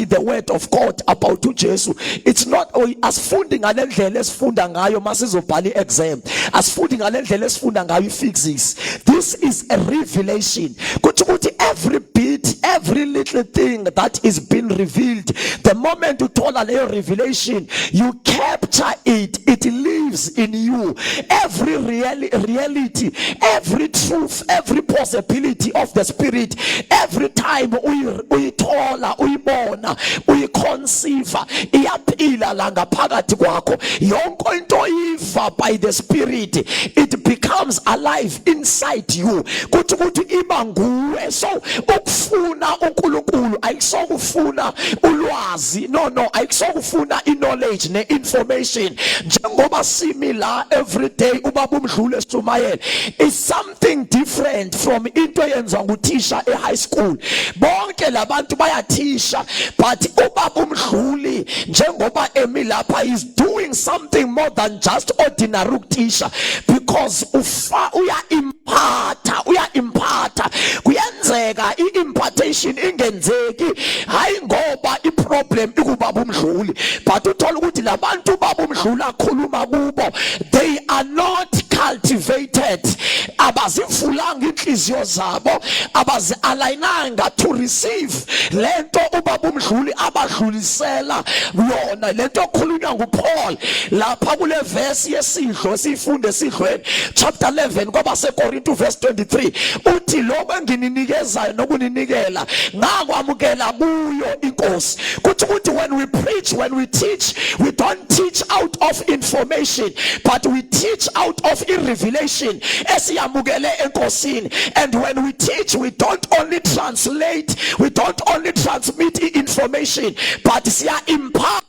the word of God about uJesu, it's not, asifundi ngalendlela esifunda ngayo masizobhala iexam, asifundi ngalendlela esifunda ngayo iphysics. This is a revelation. Kuthi ukuthi every bit, every little thing that is being revealed, the moment uthola leyo revelation, you capture it, it lives in you. Every reality, every truth, every possibility of the spirit, every time uyithola, uyibona, uyiconceive, iyaphila la ngaphakathi kwakho. Yonke into oyiva by the spirit, it It becomes alive inside you. Kuthi ukuthi iba nguwe. So ukufuna uNkulunkulu ayikusokufuna ulwazi, no, ayikusokufuna iknowledge neinformation. Njengoba simi la every day, ubaba uMdlule Sumayela, is something different from into eyenziwa nguthisha e-high school. Bonke labantu bayathisha, but ubaba uMdluli, njengoba emi lapha, is doing something more than just ordinary ukuthisha, because ufa uya imparta, uya imparta. Kuyenzeka i-impartation ingenzeki, hayi ngoba i-problem ikubaba uMdluli, but uthola ukuthi labantu ubaba uMdluli akhuluma kubo, they are not cultivated, abazivulanga inhliziyo zabo, abazi-alignanga to receive lento ubaba uMdluli abadlulisela yona, lento okhulunywa nguPaul lapha kule verse yesidlo esifunde esidlweni, chapter 11 kwabaseKorinto, verse 23. Uthi, "Lokho engininikezayo nokuninikela ngakwamukela kuyo iNkosi." Kuthi ukuthi when we preach, when we teach, we don't teach out of information, but we teach out of i-revelation esiyamukele eNkosini. And when we teach, we don't only translate, we don't only transmit i-information, but siya impart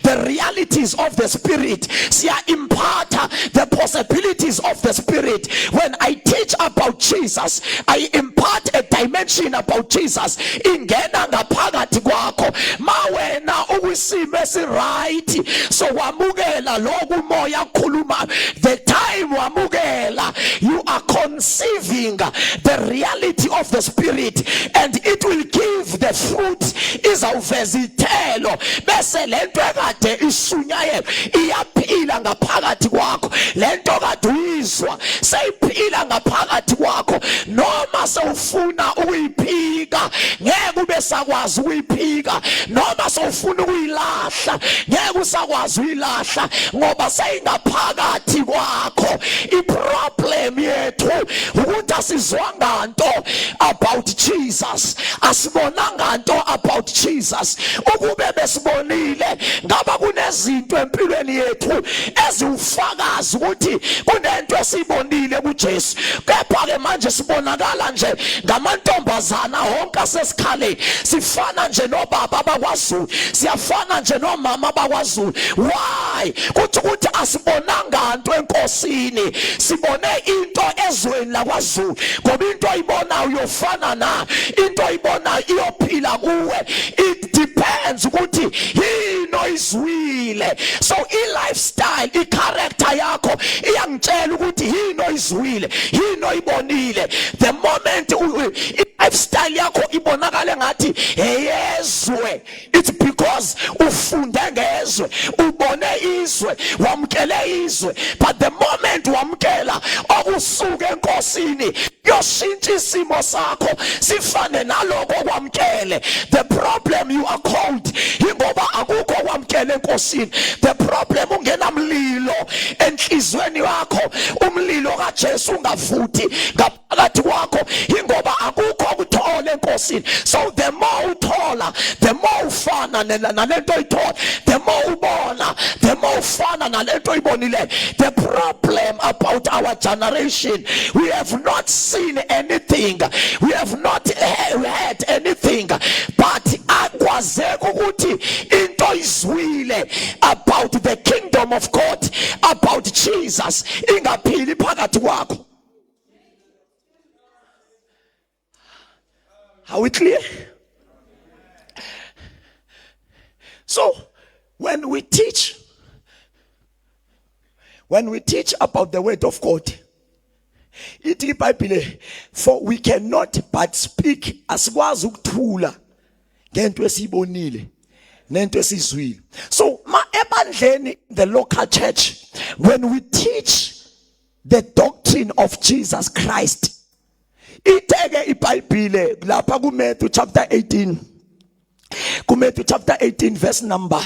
the realities of the spirit, siya impart the possibilities of the spirit. When I teach about Jesus, I impart a dimension about Jesus, ingena ngaphakathi kwakho. Ma wena ukwisimo esiright, so wamukela lokhu umoya khuluma. The time wamukela, you are conceiving the reality of the spirit, and it will give the fruit, izawuveza ithelo, bese lento ekade ishunyayelwa iyaphila ngaphakathi kwakho. Lento kade uyizwa seyiphila ngaphakathi kwakho. Noma sewufuna ukuyiphika, ngeke ube sakwazi ukuyiphika. Noma sewufuna ukuyilahla, ngeke usakwazi uyilahla, ngoba seyingaphakathi kwakho. Iproblem yethu ukuthi asizwanga nto about Jesus, asibonanga nto about Jesus. Ukube besibonile, ngaba kunezinto empilweni yethu eziwufakazi ukuthi kunento esiyibonile kuJesu. Kepha ke manje sibonakala nje ngamantombazana wonke asesikhaleni, sifana nje nobaba bakwaZulu, siyafana nje nomama bakwaZulu. Why? Kuthi ukuthi asibonanga nto eNkosini, sibone into ezweni lakwaZulu, ngoba into oyibonayo uyofana na, into oyibonayo iyophila kuwe. It depends ukuthi yini oyizwile. So i-lifestyle, i-character yakho iyangitshela ukuthi yini oyizwile, yini oyibonile. The moment i-lifestyle yakho ibonakala ngathi eyezwe, it's because ufunde ngezwe, ubone izwe, wamkele izwe. But the moment wamkela okusuka eNkosini, kuyoshintsha isimo sakho sifane naloko okwamkele. The problem, you are cold, ingoba akukho okwamkele eNkosini. The problem, ungenamlilo enhlizweni yakho, umlilo kaJesu ungavuthi ngaphakathi kwakho, ingoba akukho ukuthola eNkosini. So the more uthola, the more ufana nalento oyithola. The more ubona, the more ufana nalento oyibonile. The problem about our generation, we have not seen anything, we have not heard anything, but akwazeka ukuthi into izwile about the kingdom of God, about Jesus, ingaphili phakathi kwakho. Are we clear? So when we teach about the word of God, ithi iBhayibhile, "For we cannot but speak." Asikwazi ukuthula ngento esiyibonile nento esizwile. So ma ebandleni, the local church, when we teach the doctrine of Jesus Christ, itheke iBhayibhile lapha kuMatthew chapter 18, kuMatthew chapter 18, verse number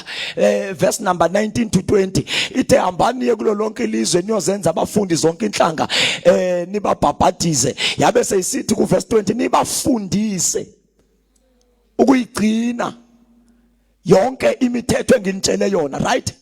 19 to 20, ithe, "Hambani niye kulo lonke ilizwe, niyozenza abafundi zonke inhlanga, nibabhabhadize." Yabe seyisithi ku verse 20, "Nibafundise ukuyigcina yonke imithetho enginitshele yona." Right?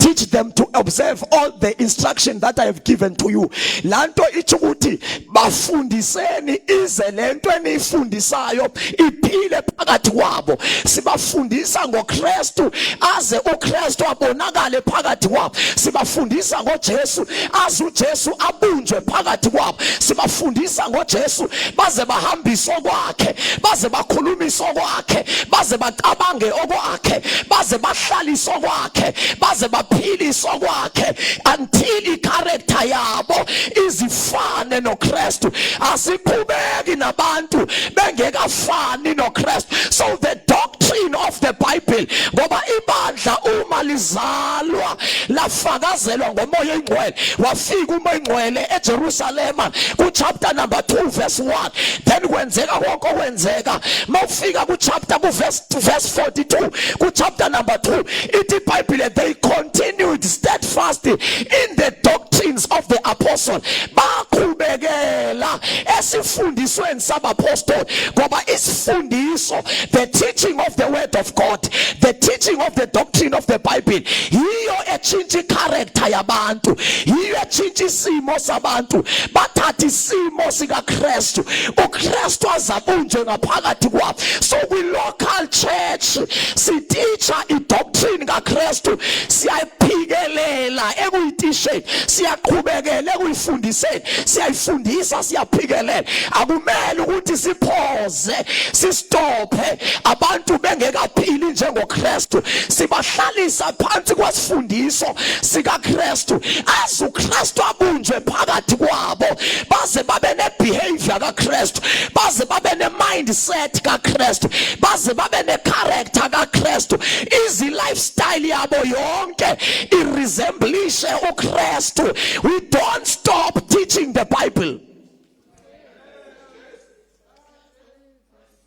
Teach them to observe all the instruction that I have given to you. Lanto ithi ukuthi bafundiseni ize lento eniyifundisayo iphile phakathi kwabo. Sibafundisa ngoKristu aze uKristu abonakale phakathi kwabo. Sibafundisa ngoJesu aze uJesu abunjwe phakathi kwabo. Sibafundisa ngoJesu baze bahambise okwakhe, baze bakhulumise okwakhe, baze bacabange okwakhe, baze bahlalise okwakhe, baze baphilise okwakhe until icharacter yabo izifane noKristu. Asiqhubeki nabantu bengekafani noKristu. So the doctrine of the Bible, ngoba ibandla uma lizalwa lafakazelwa ngomoya oyingcwele, wafika umoya oyingcwele eJerusalema ku chapter number 2 verse 1, then kwenzeka konke okwenzeka. Mawufika ku chapter ku verse 42 ku chapter number 2, ithi iBhayibhile, they continued steadfast in the doctrines of the apostle. Baqhubekela esifundisweni sabapostoli, ngoba isifundiso, the teaching of the word of God, the teaching of the doctrine of the Bible, yiyo etshintsha icharacter yabantu, yiyo etshintsha isimo sabantu. Bathatha isimo sikaKristu, uKristu azabunjwe ngaphakathi kwabo. So kwi local church siteacha idoctrine kaKristu, siyayiphikelela ekuyitisheni, siyaqhubekela ekuyifundiseni, siyayifundisa, siyaphikelela. Akumele ukuthi siphoze, sistophe abantu bengekaphili njengoKristu. Sibahlalisa phansi kwesifundiso sikaKristu aze uKristu abunjwe phakathi kwabo, baze babe nebehavior kaKristu, baze babe nemindset kaKristu, baze babe necharacter kaKristu. Izi lifestyle yabo yonke iresemblishe uKristu. We don't stop teaching the Bible.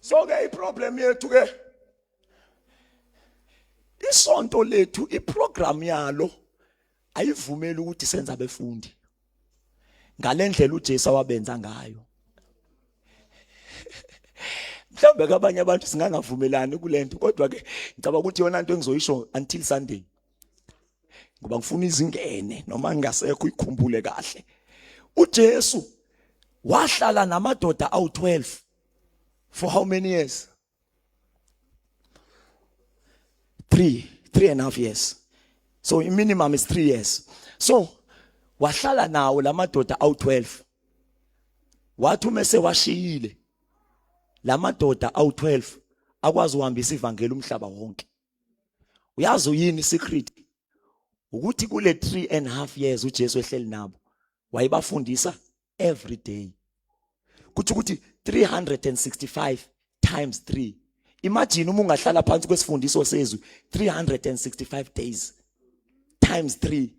So ke iproblem yethu ke, isonto lethu, iprogram yalo ayivumeli ukuthi senze abefundi ngalendlela uJesu awabenza ngayo. Mhlawumbe kabanye abantu singangavumelani kulento, kodwa ke ngicabanga ukuthi yona into engizoyisho until Sunday, ngoba ngifuna izingene noma ngingasekho ikhumbule kahle. uJesu wahlala namadoda awu12 for how many years? 3.5 years. So minimum is 3 years. So wahlala nawo lamadoda awu12, wathi uma sewashiyile lamadoda awu12 akwazi uhambisa ivangeli umhlaba wonke. Uyazi uyini secret? Ukuthi kule 3.5 years uJesu ehleli nabo, wayebafundisa every day. Kuthi ukuthi 365 times 3. Imagine uma ungahlala phansi kwesifundiso sezwi 365 days times 3,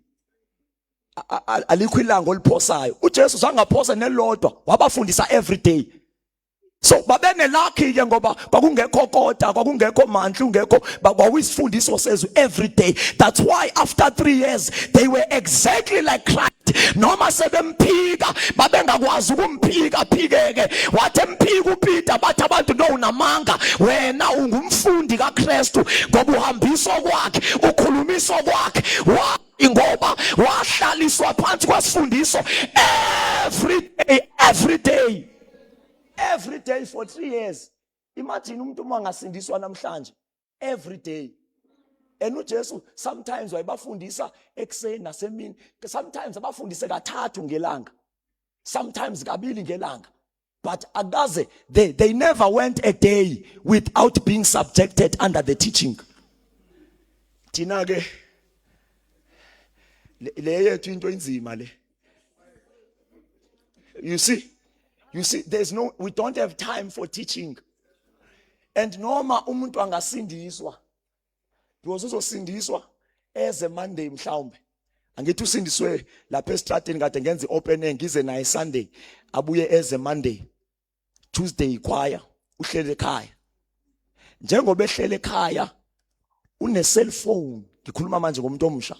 alikho ilanga oliphosayo. uJesu zangaphosa nelodwa, wabafundisa every day. So babenelakhi ke, ngoba kwakungekho kota, kwakungekho mandla, ungekho, kwakuyisifundiso sezwi every day. That's why after 3 years they were exactly like Christ. Noma sebemphika, babengakwazi ukumphika phikeke. Wathi emphika uPeter, bathi abantu, no, unamanga wena, ungumfundi kaKristu ngoba uhambisa kwakhe, ukhulumisa kwakhe. Ngoba wahlaliswa phansi kwasifundiso every day, every day, every day for 3 years. Imagine umuntu uma angasindiswa namhlanje, every day. And uJesu sometimes wayebafundisa ekuseni nasemini, sometimes abafundise kathathu ngelanga, sometimes kabili ngelanga, but akaze, they never went a day without being subjected under the teaching. Thina ke le yethu into inzima le. You see, there's no, we don't have time for teaching. And noma umuntu angasindiswa, because uzosindiswa eze Monday mhlawumbe, angithi usindiswe lapha estradini kade ngenza iopen air, ngize naye Sunday, abuye eze Monday, Tuesday choir, uhlele ekhaya. Njengoba ehlele ekhaya une cellphone, ngikhuluma manje ngomuntu omusha,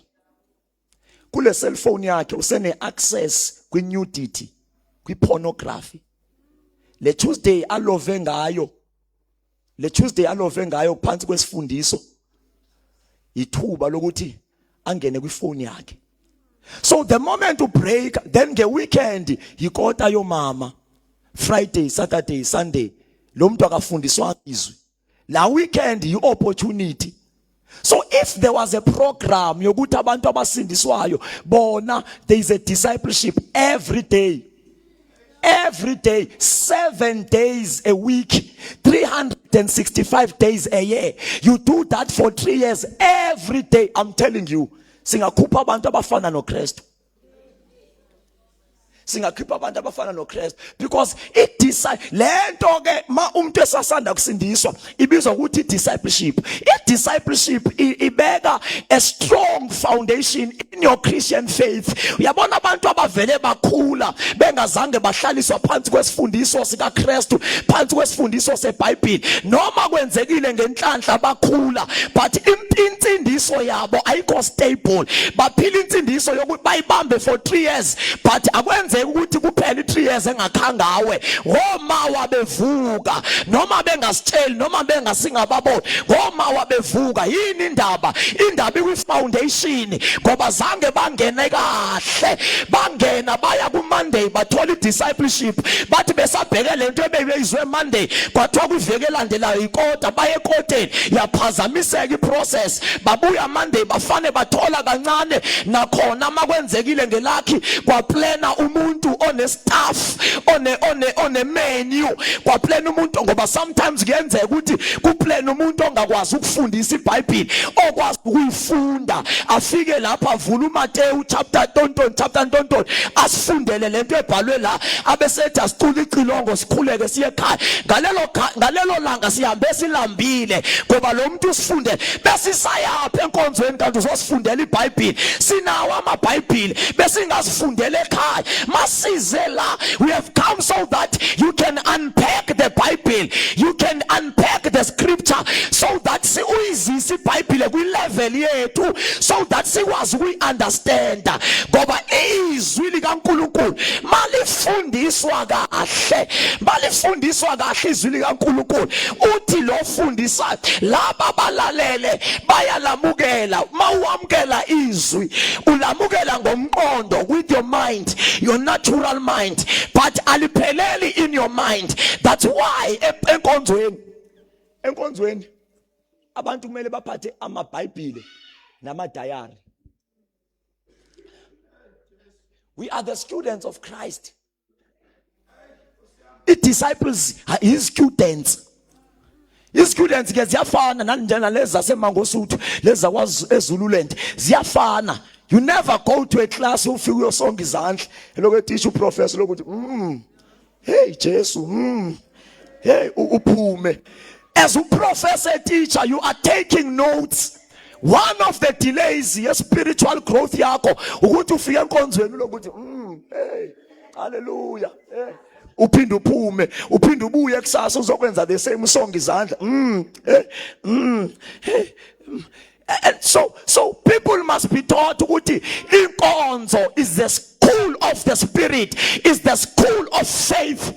kule cellphone yakhe usene access kwi nudity, kwi pornography. Le Tuesday alove ngayo, le Tuesday alove ngayo phansi kwesifundiso, ithuba lokuthi Angene kwifoni yakhe. So the moment you break, then nge weekend yikota yomama. Friday, Saturday, Sunday, lo muntu akafundiswa izwi. La weekend yi opportunity. So if there was a program yokuthi abantu abasindiswayo bona, there is a discipleship every day, every day, 7 days a week, 365 days a year, you do that for 3 years every day, I'm telling you, singakhupha abantu abafana noKristu. Singakhipha abantu abafana noKristu because it lento ke, ma umuntu esasanda kusindiswa, ibizwa ukuthi discipleship. I discipleship ibeka a strong foundation in your Christian faith. Uyabona, abantu abavele bakhula bengazange bahlaliswa phansi kwesifundiso sikaKristu, phansi kwesifundiso seBhayibheli, noma kwenzekile ngenhlanhla bakhula, but insindiso yabo ayikho stable. Baphila insindiso yokuthi bayibambe for 3 years, but akwenzeki ukuthi kuphela i3 years engakhangawe ngoma wabevuka, noma bengasitsheli, noma bengasingababoni, ngoma wabevuka. Yini indaba? Indaba ikwi foundation, ngoba zange bangene kahle. Bangena baya ku Monday, bathola i discipleship, bathi besabheke lento ebeyizwe Monday, kwathiwa kwiveki elandelayo ikota. Baye ekoteni, yaphazamiseka iprocess. Babuya Monday, bafane bathola kancane nakhona. Makwenzekile nge-lucky kwaplana umuntu one staff, one menu, kwaplana umuntu, ngoba sometimes kuyenzeka ukuthi kuplan umuntu ongakwazi ukufundisa iBhayibheli, okwazi ukuyifunda, afike lapha avula uMateyu chapter tonton chapter tonton, asifundele lento ebhalwe la, abesethi asicula icilongo, sikhuleke, siye ekhaya. Ngalelo langa sihambe silambile ngoba lo muntu usifundele. Besisayapha enkonzweni kanti uzosifundela iBhayibheli? Sinawo amaBhayibheli, besingazifundela ekhaya. Masize la, we have come so that you can unpack the Bible, you can unpack the scripture, so that si uyizise iBhayibheli kwi level yethu, so that sikwazi ukuyiunderstanda, ngoba izwi likaNkuluNkulu malifundiswa kahle, malifundiswa kahle izwi likaNkuluNkulu, uthi lo fundisa, laba balalele bayalamukela. Mawamukela izwi, ulamukela ngomqondo, with your mind, your natural mind, but alipheleli in your mind. That's why enkonzweni abantu kumele baphathe amaBhayibhile namadayari. We are the students of Christ. I disciples are his students. I students ke ziyafana nanjena lezi zaseMangosuthu, lezi zakwazi eZululand, ziyafana. You never go to a class ufike uyosonga izandla elokhu etisha uprofessor lokuthi hey Jesu, hey, uphume. As a professor teacher, you are taking notes. One of the delays ye spiritual growth yakho ukuthi ufike enkonzweni lokuthi hey, hallelujah, hey, uphinde uphume, uphinde ubuye kusasa uzokwenza the same, usonga izandla, hey, hey. And so people must be taught ukuthi inkonzo is the school of the spirit, is the school of faith.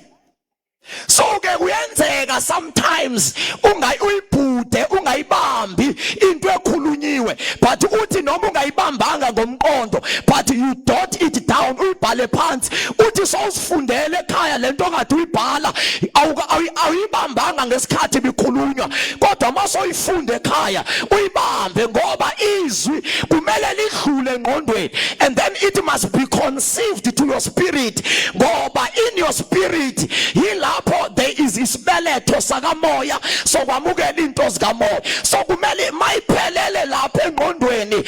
So ke kuyenzeka sometimes ungayi uyibhude, ungayibambi into ekhulunyiwe, but uthi noma ungayibambanga ngomqondo, but you dot it down, uyibhale phansi, uthi sowusifundele ekhaya lento ongathi uyibhala. Awuyibambanga ngesikhathi bikhulunywa, kodwa masoyifunda ekhaya uyibambe, ngoba izwi kumele lidlule engqondweni and then it must be conceived to your spirit, ngoba in your spirit yilapho there is isibeletho sakamoya sokwamukela into zikamoya. So kumele mayiphelele lapha engqondweni,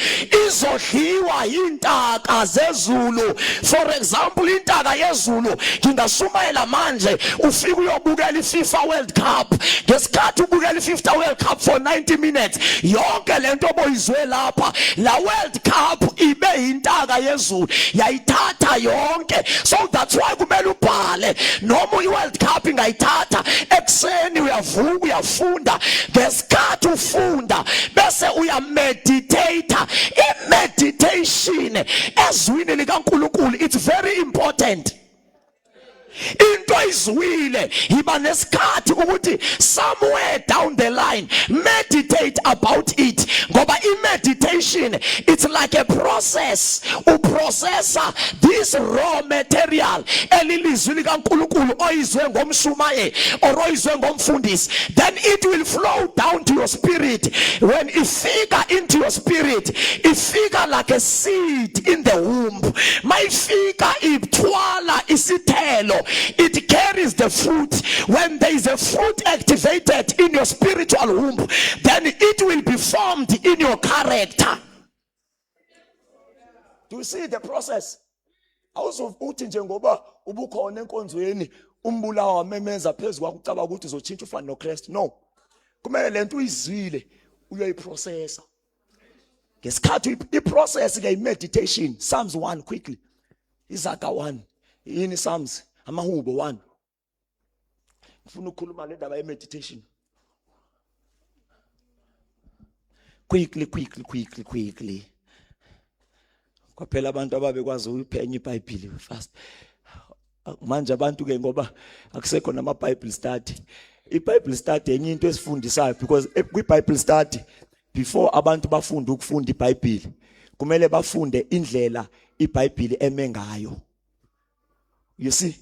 izodliwa intaka zezulu. For example, intaka yezulu, ngingashumayela manje, ufike uyobukela iFIFA World Cup. Ngesikhathi ubukela iFIFA World Cup for 90 minutes, yonke lento oboyizwe lapha, la World Cup ibe intaka yezulu, yayithatha yonke. So that's why kumele ubhale. Noma iWorld Cup ingayithatha, ekseni uyavuka, uyafunda. Ngesikhathi ufunda bese uyameditate. I-meditation ezwini likaNkuluNkulu, it's very important. Into izwile, yiba nesikhathi ukuthi somewhere down the line meditate about it, ngoba i-meditation, it's like a process. Uprocessa this raw material elilizwi likaNkulunkulu oyizwe ngomshumayeli or oyizwe ngomfundisi, then it will flow down to your spirit. When ifika into your spirit, ifika like a seed in the womb. Mayifika ithwala isithelo, it carries the fruit. When there is a fruit activated in your spiritual womb, then it will be formed in your character. Do you see the process? Awuzuthi nje ngoba ubukhona enkonzweni umbulawa wamemeza phezulu kwakho ucabanga ukuthi uzotshintsha ufane noKristu. No, kumele lento uyizwile uyoyiprocessa ngesikhathi. Iprocess ke i-meditation. Psalms 1 quickly, Izaga 1, yini, Psalms, amahubo 1. Ngifuna ukukhuluma le ndaba ye-meditation quickly, quickly, quickly, quickly. Kwaphela abantu ababekwazi ukuyiphenya iBhayibheli fast. Manje abantu ke, ngoba akusekho nama Bible study. IBible study enye into esifundisayo, because kwi-Bible study, before abantu bafunda ukufunda iBhayibheli, kumele bafunde indlela iBhayibheli eme ngayo. You see,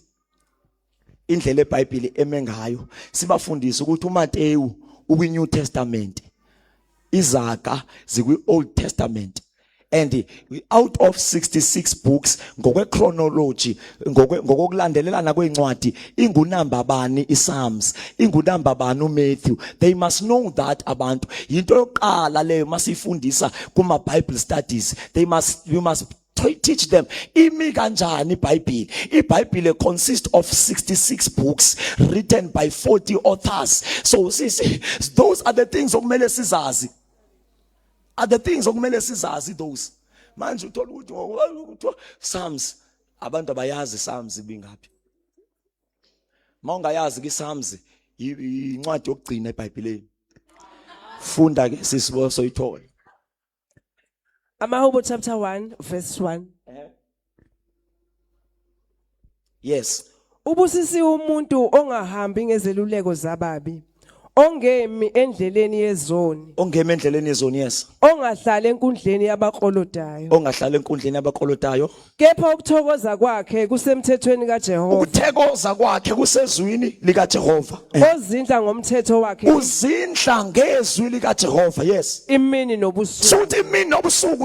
indlela eBhayibheli eme ngayo, sibafundise ukuthi uMateyu ukwi New Testament, izaga zikwi Old Testament, and out of 66 books, ngokwe chronology, ngokulandelelana kwencwadi, ingunamba bani iPsalms, ingunamba bani uMatthew. They must know that abantu. Into yokuqala leyo masifundisa kuma Bible studies. They must you must teach them imi kanjani iBhayibheli. IBhayibheli consists of 66 books written by 40 authors. So see, those are the things okumele sizazi, are the things okumele sizazi those. Manje uthola ukuthi ngokuthiwa Psalms, abantu abayazi Psalms ibingaphi. Mawungayazi ke Psalms, incwadi yokugcina eBhayibhelini. Funda ke sisiboso ithole. Amahubo chapter 1 verse 1. Yes. Ubusisiwe umuntu ongahambi ngezeluleko zababi, ongemi endleleni yezoni, ongema endleleni yezoni, yes. Ongahlali enkundleni yabaklolodayo. Ongahlala enkundleni yabaklolodayo. Kepha ukuthokoza kwakhe kusemthethweni kaJehova. Ukuthokoza kwakhe kusezwini likaJehova. Ozindla ngomthetho wakhe Uzindla ngezwi likaJehova, yes. imini nobusuku. Suthi imini nobusuku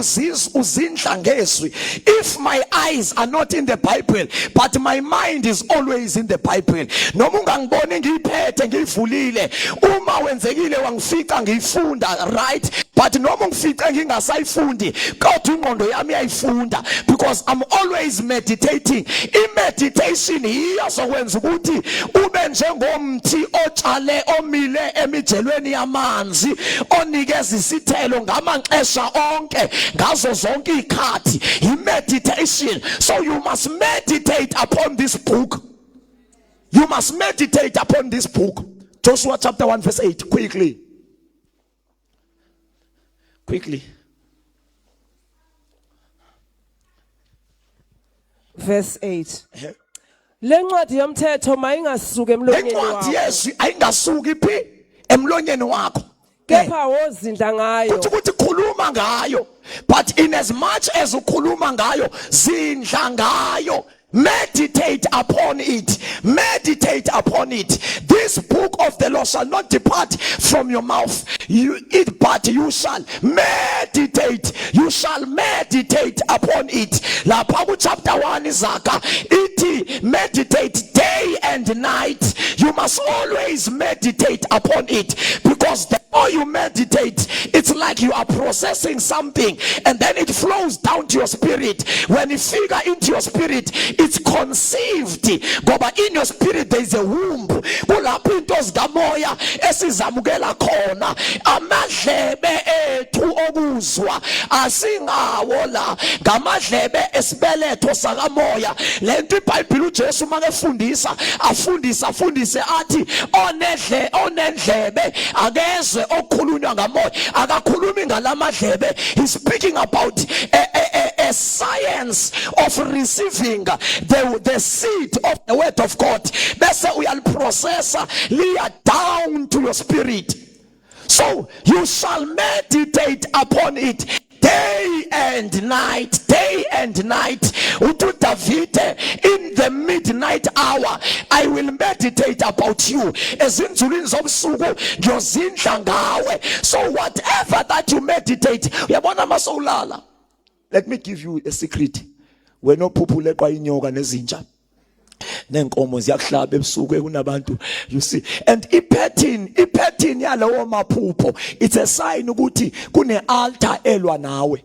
uzindla ngezwi. If my eyes are not in the Bible, but my mind is always in the Bible. Noma ungangiboni ngiyiphethe ngiyivulile, uma wenzekile wangifica ngiyifunda, right, but noma ungifice ngingasayifundi, kodwa ingqondo yami iyayifunda because I'm always meditating. I-meditation yiyo zokwenza ukuthi ube njengomthi otshale omile emijelweni yamanzi, onikeza isithelo ngamaxesha onke, ngazo zonke izikhathi. I-meditation. So you must meditate upon this book. You must meditate upon this book. Joshua chapter 1 verse 8, quickly, quickly. Verse 8. Lencwadi yomthetho mayingasuki emlonyeni Lencwadi wakho. yezwi ayingasuki phi? Emlonyeni wakho. Kepha wozindla ngayo. Kuthi ukuthi khuluma ngayo, but in as much as ukhuluma ngayo, zindla ngayo. Meditate upon it, meditate upon it. This book of the law shall not depart from your mouth, you it but you shall meditate, you shall meditate upon it. Lapha ku chapter 1 iZaga ithi meditate day and night. You must always meditate upon it, because the more you meditate, it's like you are processing something and then it flows down to your spirit. When it figure into your spirit, it's conceived, ngoba in your spirit there is a womb, kulapho into zikamoya esizamukela khona. Amadlebe ethu okuzwa asingawo la, ngamadlebe esibeletho sakamoya. Lento iBhayibheli, uJesu makefundisa, afundise, afundise athi onedle onendlebe akezwe okukhulunywa ngamoya. Akakhulumi ngalamadlebe, he's speaking about a science. experience of receiving the seed of the word of God, bese uyaliprocessa liya down to your spirit. So you shall meditate upon it day and night, day and night. Uthi uDavide, in the midnight hour I will meditate about you, ezinzulwini zobusuku ngiyozindla ngawe. So whatever that you meditate, uyabona masowulala, let me give you a secret, wena ophuphuleqwa inyoka nezinja nenkomo ziyakuhlaba ebusuku, ekunabantu, you see, and ipattern yalowo maphupho, it's a sign ukuthi kune altar elwa nawe.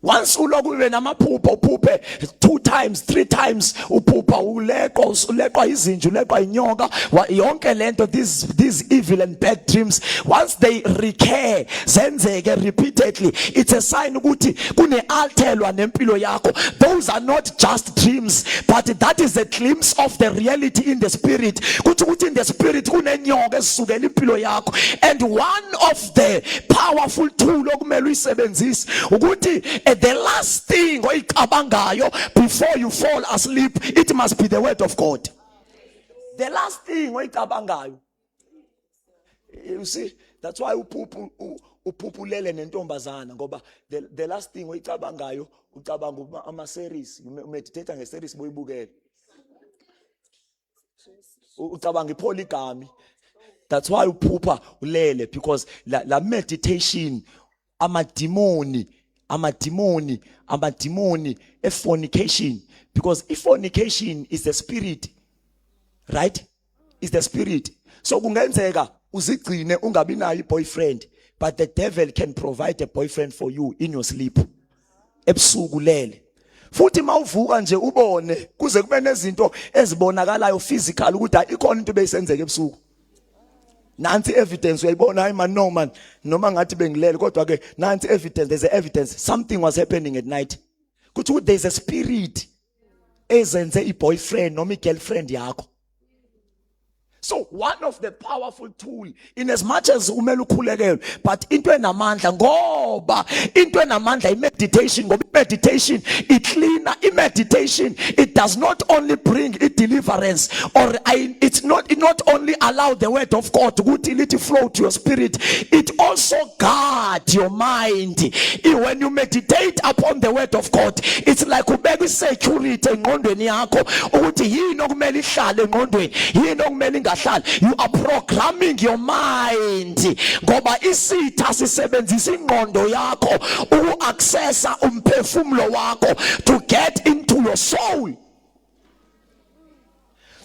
Once uloku ube namaphupho, uphuphe two times, three times, uphupha uleqwa, uleqwa izinja, uleqwa inyoka, yonke lento, these evil and bad dreams, once they recur, zenzeke repeatedly, it's a sign ukuthi kune altar elwa nempilo yakho. Those are not just dreams, but that is a glimpse of the reality in the spirit, kuthi ukuthi in the spirit kunenyoka esukela impilo yakho. And one of the powerful tool okumele uyisebenzise ukuthi the last thing oyicabangayo before you fall asleep, it must be the word of God. The last thing oyicabangayo, you see, that's why uphuphu uphuphulele nentombazana, ngoba the last thing oyicabangayo, ucabanga ama series, umeditate nge series boyibukele, ucabanga ipolygamy. That's why uphupha ulele, because la meditation, amadimoni, amadimoni, amadimoni efornication, because ifornication is the spirit, right? Is the spirit. So kungenzeka uzigcine ungabi nayo iboyfriend, but the devil can provide a boyfriend for you in your sleep, ebusuku lele. Futhi mawuvuka nje ubone kuze kube nezinto ezibonakalayo physical ukuthi hayi, ikhona into beyisenzeka ebusuku, nansi evidence, uyayibona. Hayi man, no man, noma ngathi bengilele, kodwa ke nansi evidence, there's a evidence, something was happening at night. Kuthi ukuthi there's a spirit ezenze i-boyfriend noma i-girlfriend yakho. So one of the powerful tool, in as much as umele ukhulekelwe, but into enamandla, ngoba into enamandla i-meditation, ngoba i-meditation icleaner. I-meditation, it does not only bring i-deliverance or it not only allow the word of God ukuthi lithi flow to your spirit, it also guard your mind. When you meditate upon the word of God, it's like ubeka i-security engqondweni yakho ukuthi yini okumele ihlale engqondweni, yini okumele ingahlali. You are programming your mind, ngoba isitha sisebenzisa ingqondo yakho uku-accessa umphefumulo wakho, to get into your soul.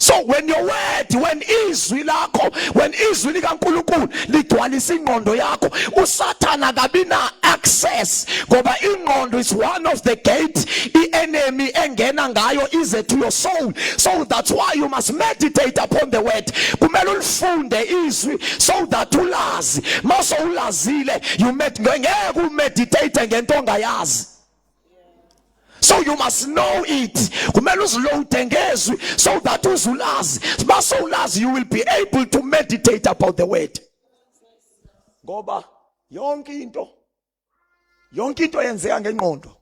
So when your word, when izwi lakho, when izwi likaNkuluNkulu ligcwalisa ingqondo yakho, uSathana kabi na access, ngoba ingqondo is one of the gate ienemy engena ngayo ize to your soul. So that's why you must meditate upon the word. Kumele ulifunde izwi so that ulazi. Mase ulazile, you med ngeke umeditate ngento ongayazi. So you must know it. Kumele uziloade ngezwi so that uzulazi. Mase ulazi, you will be able to meditate about the word, ngoba yonke into yenzeka ngengqondo.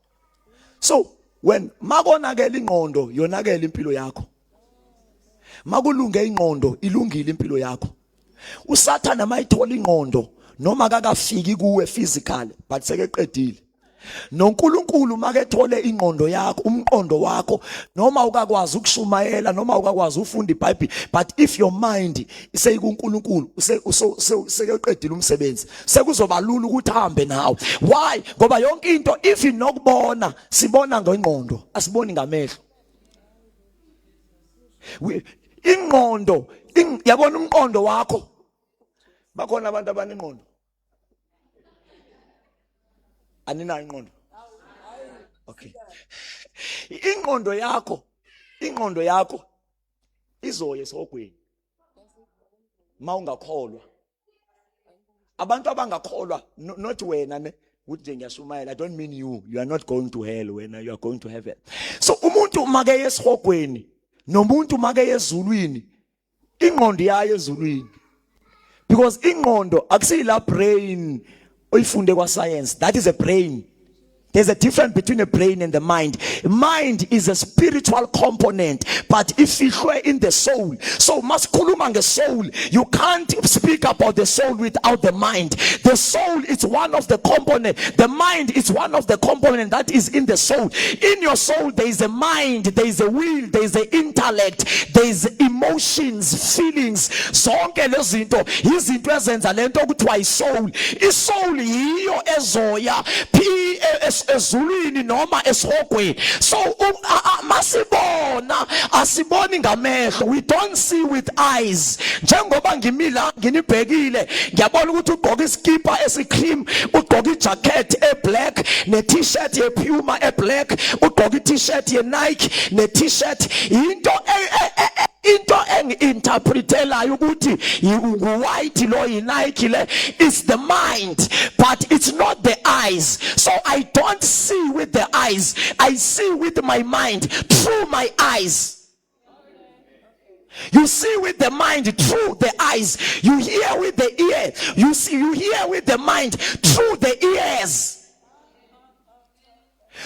So when makonakela ingqondo, yonakela impilo yakho. Makulunge ingqondo, ilungile impilo yakho. Usathana mayithola ingqondo, noma kakafiki kuwe physically, but sekeqedile. NoNkulunkulu makethole ingqondo yakho, umqondo wakho, noma ukakwazi ukushumayela, noma ukakwazi ufunda iBhayibheli, but if your mind seyikuNkulunkulu, sekeqedile umsebenzi, sekuzoba lula ukuthi ahambe nawe. Why? Ngoba yonke into, if inokubona, sibona ngengqondo, asiboni ngamehlo. Ingqondo, yabona umqondo wakho, bakhona abantu abanengqondo? Aninayo ingqondo? Okay, ingqondo yakho izoye esihogweni mawungakholwa. Abantu abangakholwa, not wena ne, ukuthi nje ngiyashumayela, I don't mean you. You are not going to hell wena, you are going to heaven. So umuntu make esihogweni nomuntu make ezulwini, ingqondo yayo ezulwini, because ingqondo akusiyila brain oyifunde kwa science. That is a brain. There's a difference between the brain and the mind. Mind is a spiritual component, but ifihlwe in the soul. So masikhuluma ngesoul, you can't speak about the soul without the mind. The soul is one of the component. The mind is one of the component that is in the soul. In your soul there is a mind, there is a will, there is a intellect, there is emotions, feelings. Zonke lezi zinto izinto ezenza lento okuthiwa isoul. Isoul yiyo ezoya phi ezulwini noma esihogweni. So masibona asiboni ngamehlo, we don't see with eyes. Njengoba ngimila nginibhekile, ngiyabona ukuthi ugqoka iskipa esicream, ugqoka ijacket eblack ne t-shirt ye Puma eblack, ugqoka i-t-shirt ye Nike ne t-shirt, into into engi-interpretelayo ukuthi ngu-white lo, yi-Nike le, is the mind, but it's not the eyes. So I don't see with the eyes, I see with my mind through my eyes. You see with the mind through the eyes. You hear with the ear. You see, you hear with the mind through the ears.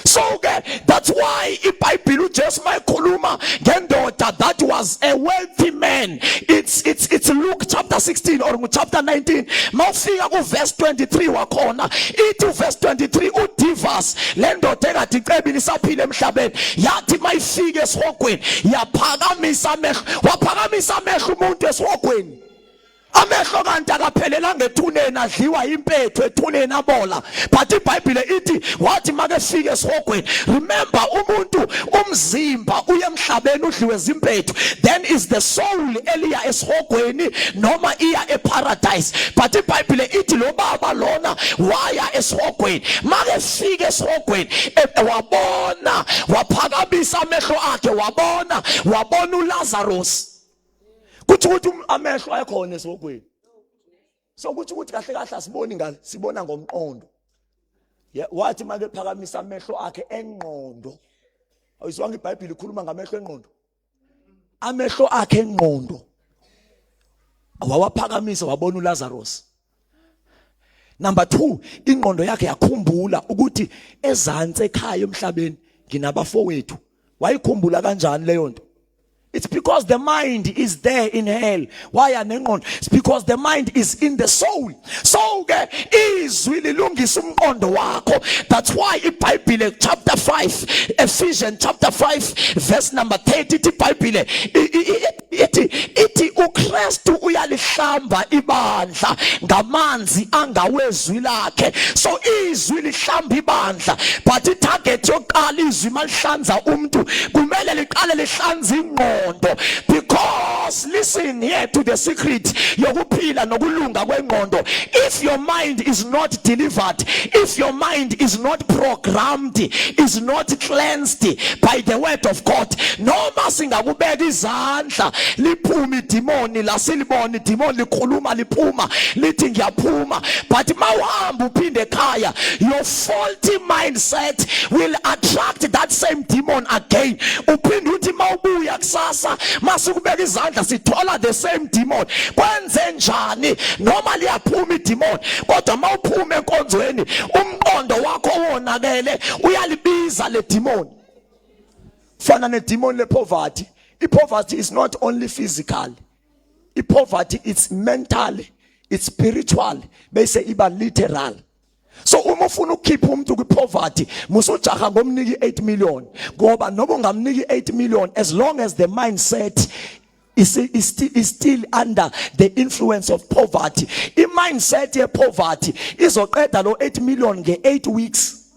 So ke that's why iBhayibheli, uJesu mayikhuluma ngendoda that was a wealthy man, it's Luke chapter 16 or chapter 19, mawufika ku verse 23 wakhona, ithi verse 23 uDivas, le ndoda ekade icebile isaphila emhlabeni, yathi mayifika esihogweni yaphakamisa amehlo, waphakamisa amehlo umuntu esihogweni. Amehlo kanti akaphelelanga ethuneni, adliwa impethu ethuneni, abola, but iBhayibhile ithi wathi make fike esihogweni, remember, umuntu umzimba uye emhlabeni udliwe zimpethu, then is the soul eliya esihogweni noma iya eparadise. But iBhayibhile ithi lo baba lona waya esihogweni, make fike esihogweni wabona, waphakamisa amehlo akhe, wabona uLazarus. Kuthi ukuthi amehlo ayekhona esihogweni. So kuthi ukuthi kahle kahle asiboni ngale, sibona ngomqondo. Wathi make phakamisa amehlo akhe engqondo, awuzwanga iBhayibheli ikhuluma ngamehlo engqondo? Amehlo akhe engqondo wawaphakamisa, wabona uLazarus. Number 2, ingqondo yakhe yakhumbula ukuthi ezantsi ekhaya emhlabeni nginabafowethu. Wayikhumbula kanjani leyo nto? It's because the mind is there in hell. Why anengqondo? It's because the mind is in the soul. So ke izwi lilungisa umqondo wakho. That's why iBhayibhile chapter 5, Ephesians chapter 5 verse number 30, ithi iBhayibhile ithi uKristu uyalihlamba ibandla ngamanzi angawezwi lakhe. So izwi lihlamba ibandla, but itarget yokuqala, izwi malihlanza umuntu, kumele liqale lihlanze ingqondo, because listen here to the secret yokuphila nokulunga kwengqondo. If your mind is not delivered, if your mind is not programmed, is not cleansed by the word of God, noma singakubeka izandla liphuma idimoni la, silibona idimoni likhuluma, liphuma, lithi ngiyaphuma, but mawuhamba uphinde ekhaya, your faulty mindset will attract that same demon again. Uphinde uthi mawubuya kusasa, masukubeka izandla, sithola the same demon. Kwenze njani? Noma liyaphuma idemon, kodwa mawuphuma enkonzweni umqondo wakho wonakele, uyalibiza le demon. Fana nedemon le poverty. I-poverty is not only physical, i-poverty, it's mental, it's spiritual, bese iba literal. So uma ufuna ukukhipha umuntu kwipoverty, musujaha ngomniki 8 million, ngoba noma ungamniki 8 million, as long as the mindset is still under the influence of poverty, i mindset ye poverty izoqeda lo 8 million nge 8 weeks.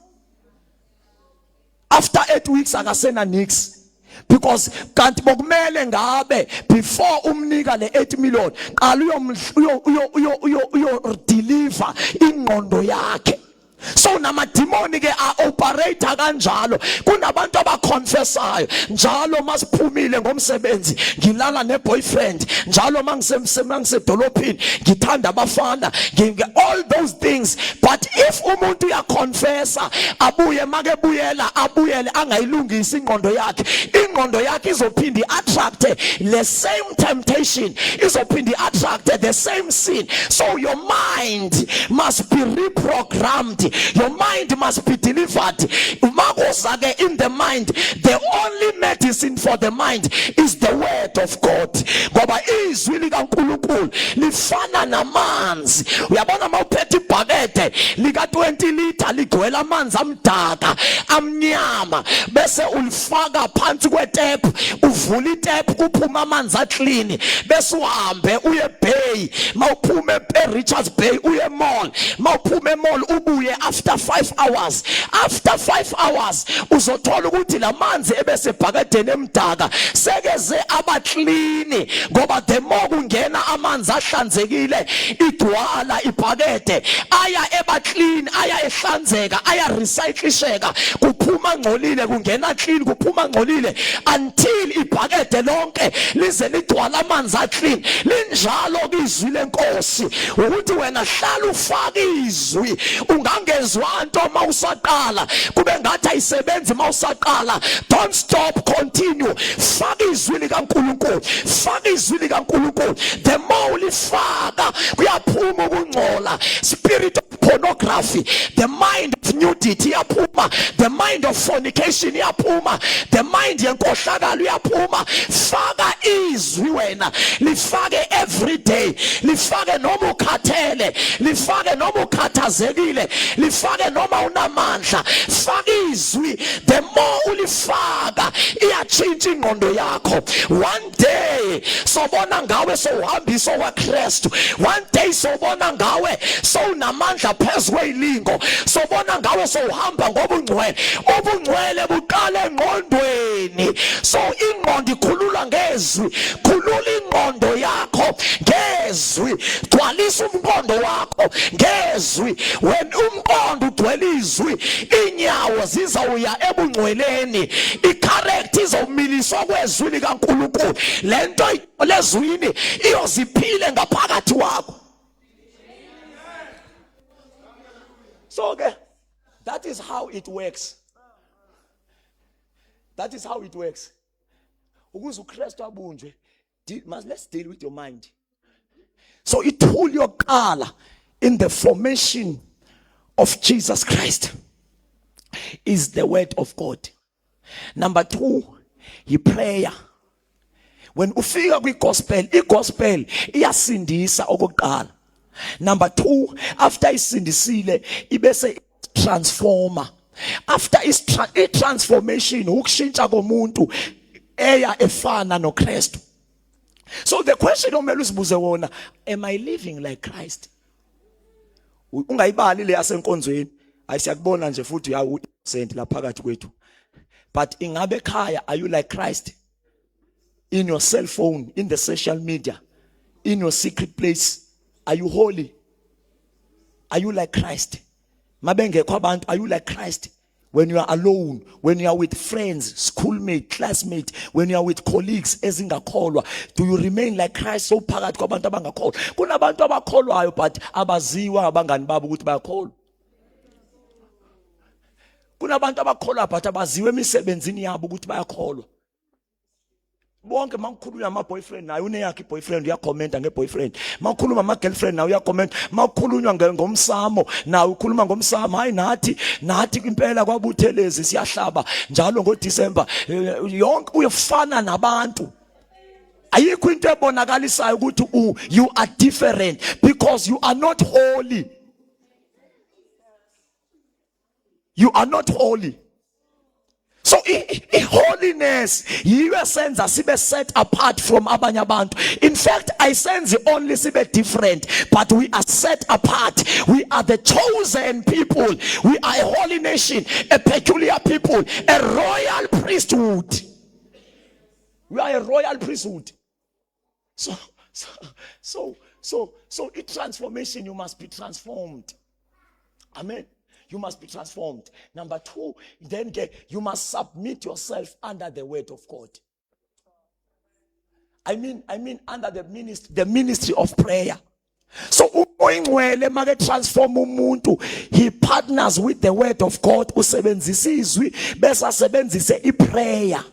After 8 weeks akasena nix, because kanti bokumele ngabe before umnika le 8 million, qala uyo uyo uyo uyo uyo deliver ingqondo yakhe. So namadimoni ke a operate. Ioperate kanjalo. Kunabantu abaconfessayo njalo masiphumile ngomsebenzi ngilala neboyfriend, njalo mangisemsemangisedolophini ngithanda abafana, all those things. But if umuntu uyaconfessa abuye, makebuyela abuyele angayilungisi ingqondo yakhe, ingqondo yakhe izophinda iattract the same temptation, izophinda iattract the same sin. So your mind must be reprogrammed, your mind must be delivered. Makuza ke in the mind, the only medicine for the mind is the word of God, ngoba izwi likaNkuluNkulu lifana namanzi. Uyabona, mawuphethe ibhakede lika 20 liter ligcwele amanzi amdaka amnyama, bese ulifaka phansi kwetap, uvula itap, kuphuma amanzi aclean, bese uhambe uye bay, mawuphume eRichards Bay uye mall, mawuphume emall ubuye after 5 hours, after 5 hours uzothola ukuthi lamanzi ebesebhakedeni emdaka sekeze aba clean, ngoba the more kungena amanzi ahlanzekile, igcwala ibhakede, aya eba clean, aya ehlanzeka, aya recyclisheka, kuphuma ngcolile kungena clean, kuphuma ngcolile, until ibhakede lonke lize ligcwala amanzi aclean. Linjalo izwi lenkosi, ukuthi wena hlala ufaka izwi. Ungangezwa nto mawusaqala, kube ngathi ayisebenzi mawusaqala, don't stop, continue, faka izwi likaNkuluNkulu, faka izwi likaNkuluNkulu. The more ulifaka, kuyaphuma ukungcola. Spirit of pornography, the mind of nudity iyaphuma, the mind of fornication iyaphuma, the mind yenkohlakalo iyaphuma. Faka izwi wena, lifake every day, lifake noma ukhathele, lifake noma ukhathazekile, lifake noma unamandla, faka izwi. The more ulifaka, iyatshintsha ingqondo yakho. One day sobona ngawe sowuhambisa kwaKristu, one day sobona ngawe sowunamandla phezulu kweyilingo, sobona ngawe sowuhamba ngobungcwele. Ubungcwele buqala engqondweni, so ingqondo ikhululwa ngezwi. Khulula ingqondo yakho ngezwi, gcwalisa umqondo wakho ngezwi. When umqondo ugcwele izwi, inyawo zizawuya ebungcweleni, icharacter izomiliswa kwezwi likaNkuluNkulu. Lento lezwini iyoziphile ngaphakathi wakho. So ke that is how it works, that is how it works. Ukuze uKristu abunjwe, must let's deal with your mind. So itool yokuqala in the formation of Jesus Christ is the word of God. Number 2, yi prayer. When ufika kwi gospel, i gospel iyasindisa okokuqala. Number 2, after isindisile, ibese transformer. After is transformation, ukushintsha komuntu eya efana noKristu. So the question omele uzibuze wona: am I living like Christ? Ungayibali le yasenkonzweni, ayisiyakubona nje futhi uyawu innocent la phakathi kwethu, but ingabe ekhaya are you like Christ? In your cell phone, in the social media, in your secret place, are you holy? Are you like Christ? Mabengekho abantu, are you like Christ? When you are alone, when you are with friends, schoolmate, classmate, when you are with colleagues ezingakholwa, do you remain like Christ? So phakathi kwabantu abangakholwa, kunabantu abakholwayo but abaziwa abangani babo ukuthi bayakholwa. Kunabantu abakholwa but abaziwe emisebenzini yabo ukuthi bayakholwa. Bonke makukhulunywa ama boyfriend, naye uneyakhe boyfriend, uyacommenta nge-boyfriend. Makukhuluma ama girlfriend, naye uyacommenta. Makukhulunywa ngomsamo, naye ukhuluma ngomsamo. Hayi, nathi impela kwaButhelezi siyahlaba njalo ngoDecember. Yonke uyofana nabantu, ayikho into ebonakalisayo ukuthi you are different, because you are not holy, you are not holy. So i-holiness yiyo esenza sibe set apart from abanye abantu. In fact, ayisenzi only sibe different, but we are set apart. We are the chosen people, we are a holy nation, a peculiar people, a royal priesthood. We are a royal priesthood. So i-transformation, you must be transformed. Amen. you must be transformed. Number 2, then ke you must submit yourself under the word of God. I mean under the ministry of prayer. So uMoya Ingcwele make transform umuntu, he partners with the word of God, usebenzisa izwi bese asebenzise iprayer.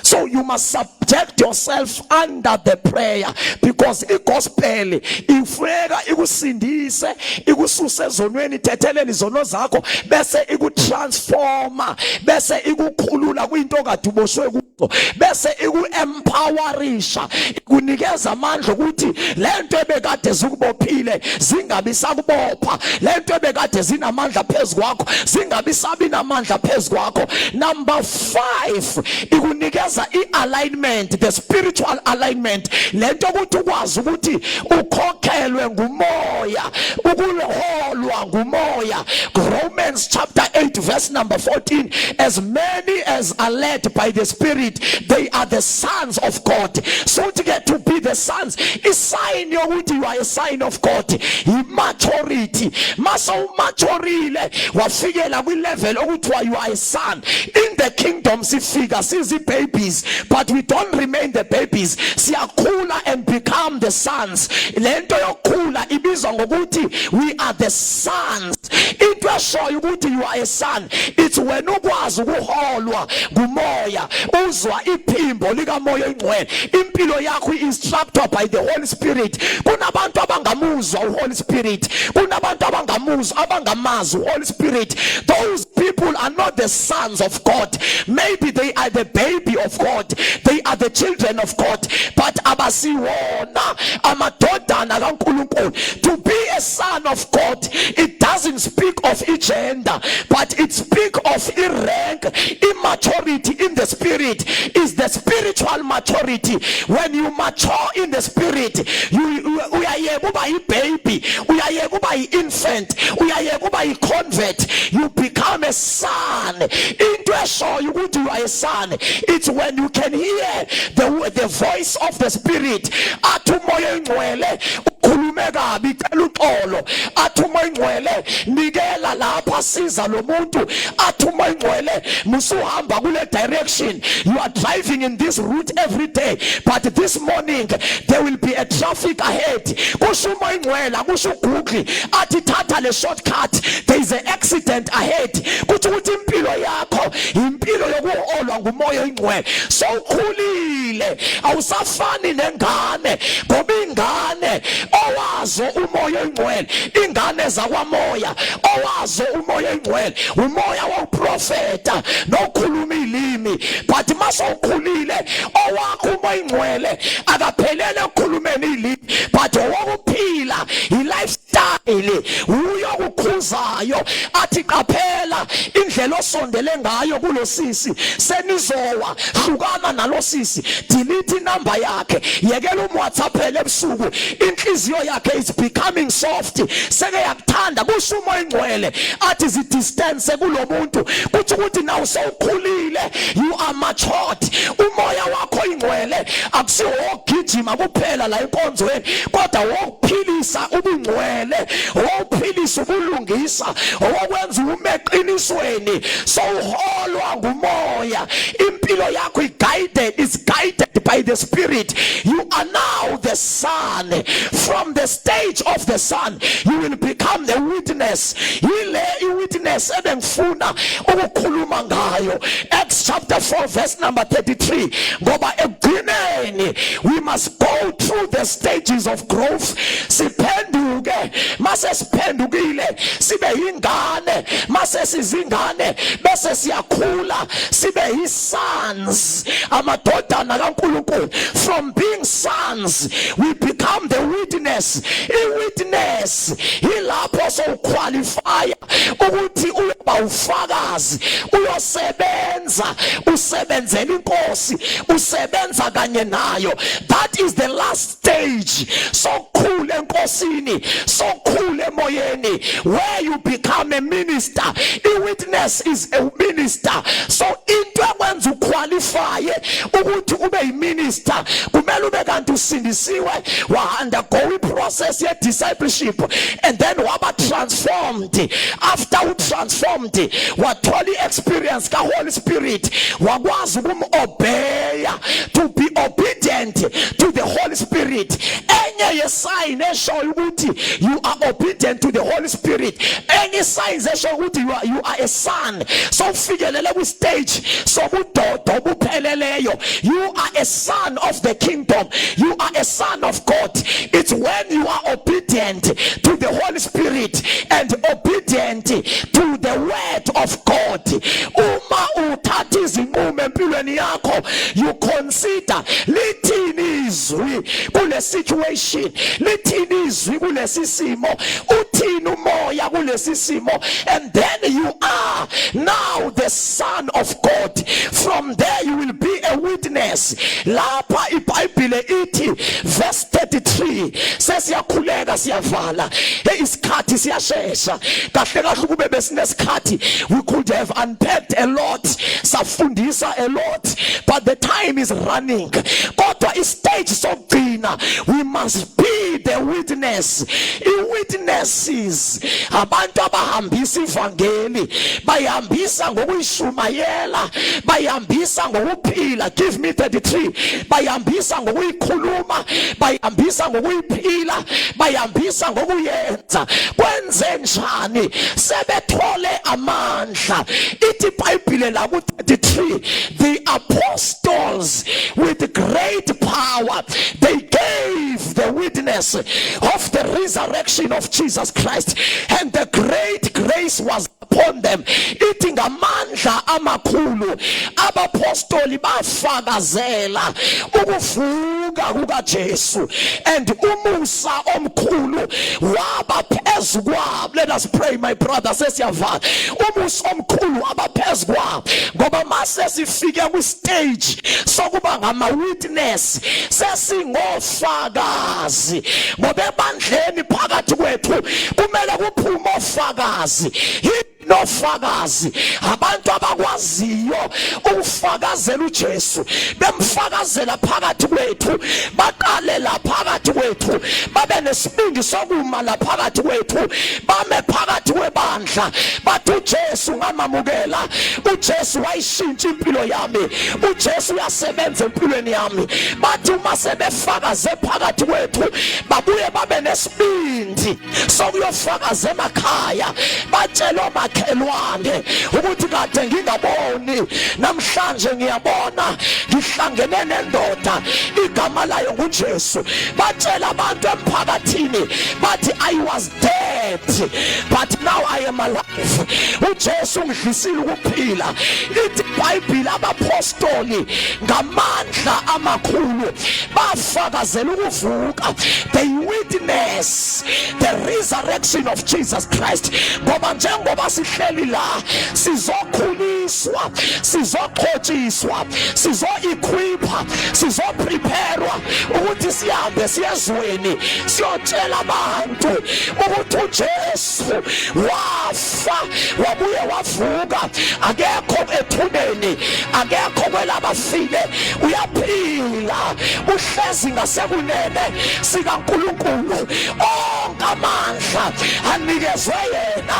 So you must subject yourself under the prayer, because igospel ifuneka ikusindise, ikususe ezonweni, ithethelele izono zakho, bese ikutransforma, bese ikukhulula kwinto kade uboshwe kuzo, bese ikuempowerisha, ikunikeza amandla ukuthi lento ebekade zikubophile zingabi sakubopha, lento ebekade zinamandla phezukwakho zingabi sabi namandla phezukwakho. Number 5, ikunikeza ialignment, the spiritual alignment, lento ukuthi ukwazi ukuthi ukhokhelwe ngumoya, ukuholwa ngumoya. Romans chapter 8 verse number 14: "As many as are led by the Spirit, they are the sons of God." So to get to be the sons, isign yokuthi you are a son of God, imaturity. Mase umaturile, wafikela kwi level okuthiwa you are a son in the kingdom. Sifika sizi babies, but we don't remain the babies. Siyakhula and become the sons. Lento yokukhula ibizwa ngokuthi we are the sons. Into eshoyo ukuthi you are a son, it's when ukwazi ukuholwa ngumoya, uzwa iphimbo likaMoya Oyingcwele, impilo yakho instructed by the Holy Spirit. Kunabantu abangamuzwa uHoly Spirit, kunabantu abangamuzwa, abangamazi uHoly Spirit. Those people are not the sons of God. Maybe they are the baby of God, they are the children of God, but abasiwona amadodana kaNkulunkulu. To be a son of God, it doesn't speak of gender, but it speak of i-rank. Immaturity in the spirit is the spiritual maturity. When you mature in the spirit, you uyayeka uba i-baby, uyayeka uba i-infant, uyayeka uba i-convert, you become a son. Into eshoyo ukuthi you are a son, it's when you can hear the voice of the Spirit. Athi uMoya Oyingcwele, "Ukhulume kabi, cela uxolo." Athi uMoya Oyingcwele, "Nikela lapha, siza lo muntu." Athi uMoya Oyingcwele, "Musuhamba kule direction. You are driving in this route every day, but this morning there will be a traffic ahead." Kusho uMoya Oyingcwele, akusho uGoogle. Athi, "Thatha le shortcut, there is an accident ahead." Kuthi ukuthi impilo yakho impilo yokuholwa nguMoya Oyingcwele. So ukhulile, awusafani nengane, ngoba ingane owazo uMoya Oyingcwele, ingane zakwamoya owazo uMoya Oyingcwele, umoya wokuprofeta nokukhuluma ilimi. But masewukhulile, owakho uMoya Oyingcwele akaphelele ekukhulumeni ilimi, but owokuphila, i-lifestyle. Uyokukhuzayo athi, "Qaphela indlela osondele ngayo kulosisi, senizowa, hlukana nalosisi, delete inamba yakhe, yekela umWhatsAppele ebusuku, inhliziyo yakhe is becoming soft, seke yakuthanda." Kusho uMoya Ingcwele athi, "Zidistance kulomuntu." Kuthi ukuthi nawe sewukhulile, you are matured. Umoya wakho ingcwele akusiwo wokugijima kuphela la enkonzweni, kodwa wokuphilisa ubungcwele, wokuphilisa ubulungisa, owokwenza ume eqinisweni. Sowuholwa ngumoya, impilo yakho guided is guided by the Spirit. You are now the son. From the stage of the son, you will become the witness. Yile i-witness ebengifuna ukukhuluma ngayo, Acts chapter 4 verse number 33, ngoba ekugcineni we must go through the stages of growth. Siphenduke, mase siphendukile sibe yingane, mase sizingane bese siyakhula sibe yi-sons, amadodana kaNkulunkulu. From being sons, we become the witness. I-witness yilapho sowuqualify ukuthi uyoba ufakazi, uyosebenza, usebenzela inkosi, usebenza kanye nayo. That is the last stage sokukhula enkosini, sokukhula emoyeni, where you become a minister. I-witness is a minister. So into ekwenza uqualify Uqualify ukuthi ube yiminister, kumele ube kanti usindisiwe, wa undergo iprocess ye discipleship and then waba transformed. After u transformed, wathola iexperience ka Holy Spirit, wakwazi ukumobeya, to be obedient to the Holy Spirit. Enye yesign eshoyo ukuthi you are obedient to the Holy Spirit, enye sign eshoyo ukuthi you are a son, so ufikelele kwi stage sobudoda obupheleleyo, you are a son of the kingdom, you are a son of God. It's when you are obedient to the Holy Spirit and obedient to the word of God. Uma uthatha izinqumo empilweni yakho, you consider, lithini izwi kule situation, lithini izwi kulesi simo, uthini umoya kulesi simo, and then you are now the son of God. From there you will be a witness. Lapha iBhayibhile ithi, verse 33, sesiyakhuleka, siyavala. Hey, isikhathi siyashesha. Kahle kahle kube besinesikhathi, we could have unpacked a lot, safundisa a lot, but the time is running. Kodwa istage sokugcina, we must be the witness. I-witnesses, abantu abahambisa ivangeli, bayihambisa ngokuyishumayela, bayihambisa ngokuphila. Give me 33. Bayihambisa ngokuyikhuluma, bayihambisa ngokuyiphila, bayihambisa ngokuyenza. Kwenze njani sebethole amandla? Ithi iBhayibhile la ku 33, the apostles with great power, they gave the witness of the resurrection of Jesus Christ, and the great grace was upon them. Ithi ngamandla amakhulu abapostoli bafakazela ukuvuka kukaJesu, and umusa omkhulu waba phezu kwabo. Let us pray, my brother, sesiyavala. Umusa omkhulu waba phezu kwabo, ngoba mase sifike kwi stage sokuba ngama witness, sesingofakazi, ngoba ebandleni phakathi kwethu kumele kuphume ofakazi, nofakazi, abantu abakwaziyo ukufakazela uJesu, bemfakazela phakathi kwethu, baqale la phakathi kwethu, babe nesibindi sokuma la phakathi kwethu, bame phakathi kwebandla, bathi uJesu ngamamukela, uJesu wayishintsha impilo yami, uJesu uyasebenza empilweni yami. Bathi uma sebefakaze phakathi kwethu, babuye babe nesibindi sokuyofakaza emakhaya, batshele omakhelwane ukuthi kade ngingaboni, namhlanje ngiyabona, ngihlangene nendoda igama layo nguJesu. Batshela abantu emphakathini, bathi, "I was dead, but now I am alive. UJesu ungidlisile ukuphila." Ithi iBhayibheli, abapostoli ngamandla amakhulu bafakazela ukuvuka, they witness the resurrection of Jesus Christ. Ngoba njengoba sihleli la, sizokhuliswa, sizoxhotshiswa, sizo-equipa, sizopreparewa ukuthi sihambe siyezweni, siyotshela abantu ukuthi uJesu wafa wabuye wavuka, akekho ethuneni, akekho kwelabafile, uyaphila, uhlezi ngasekunene sikaNkulunkulu, onke amandla anikezwe yena.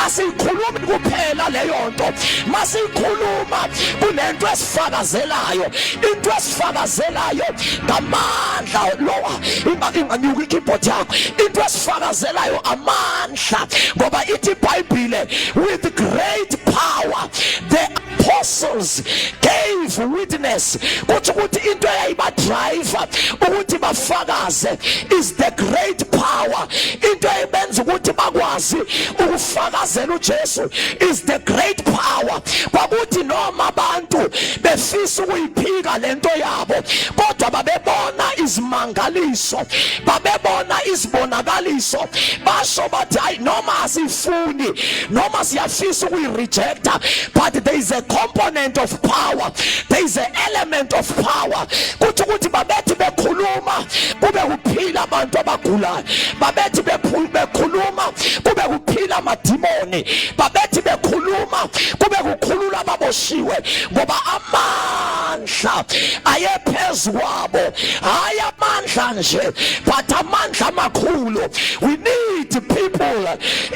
Asikhulumi kuphela leyo nto, masikhuluma kunento esifakazelayo, into esifakazelayo ngamandla lowa. Inganyuka ikeyboard yakho. Into esifakazelayo amandla, ngoba ithi iBhayibhile, with great power the apostles gave witness. Kuthi ukuthi into eyayiba driver ukuthi bafakaze is the great power. Into ebenza ukuthi bakwazi ukufakazela uJesu is the great power. Kwakuthi noma abantu befisa ukuyiphika lento yabo, kodwa babebona izimangaliso, babebona izibonakaliso, basho bathi, hayi, noma asifuni, noma siyafisa ukuyirejecta, but there is a component of power, there is an element of power. Kuthi ukuthi babethi bekhuluma kube kuphila abantu abagulayo, babethi bekhuluma kube kuphila amadimoni, babethi bekhuluma kube kukhulula ababoshiwe. babeboshiwe ngoba amandla ayephezu kwabo. Hayi amandla nje, but amandla amakhulu. We need people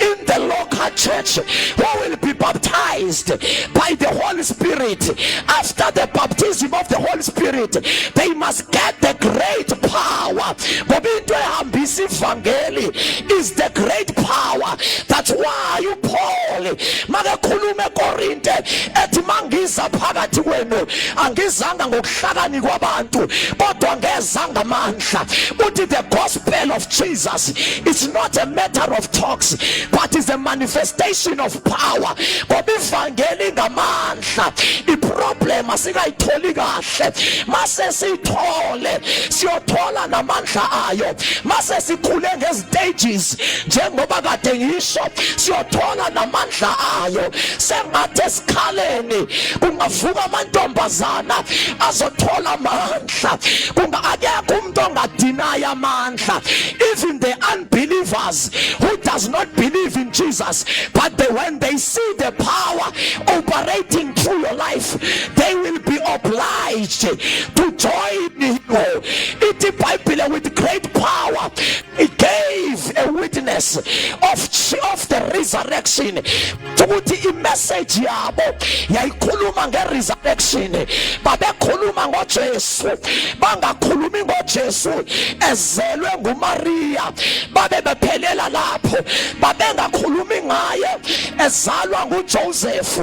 in the local church who will be baptized by the Holy Spirit. After the baptism of the Holy Spirit, they must get the great power, ngoba into ehambisa ivangeli is the great power. That's why uPaul makekhuluma eKorinte ethi, "Mangiza phakathi kwenu, angizanga ngokuhlakani kwabantu, kodwa ngeza ngamandla." Uthi the gospel of Jesus is not a matter of talks, but is a manifestation of power, ngoba ivangeli ngamandla. Iproblem asikayitholi kahle. Mase siyithole, siyothola namandla ayo. Mase sikhule ngezi-stages, njengoba kade ngisho, siyothola namandla ayo. Sengathi esikhaleni kungavuka amantombazana azothola amandla. Kunga akekho umuntu ongadeny amandla. Even the unbelievers who does not believe in Jesus, but when they see the power operating through your life, they will be obliged to join you. Ithi iBhayibhile, with great power it gave a witness of the resurrection, ukuthi imessage yabo yayikhuluma ngeresurrection. Babekhuluma ngoJesu, bangakhulumi ngoJesu ezelwe nguMaria, babe bephelela lapho. Babengakhulumi ngaye ezalwa nguJoseph,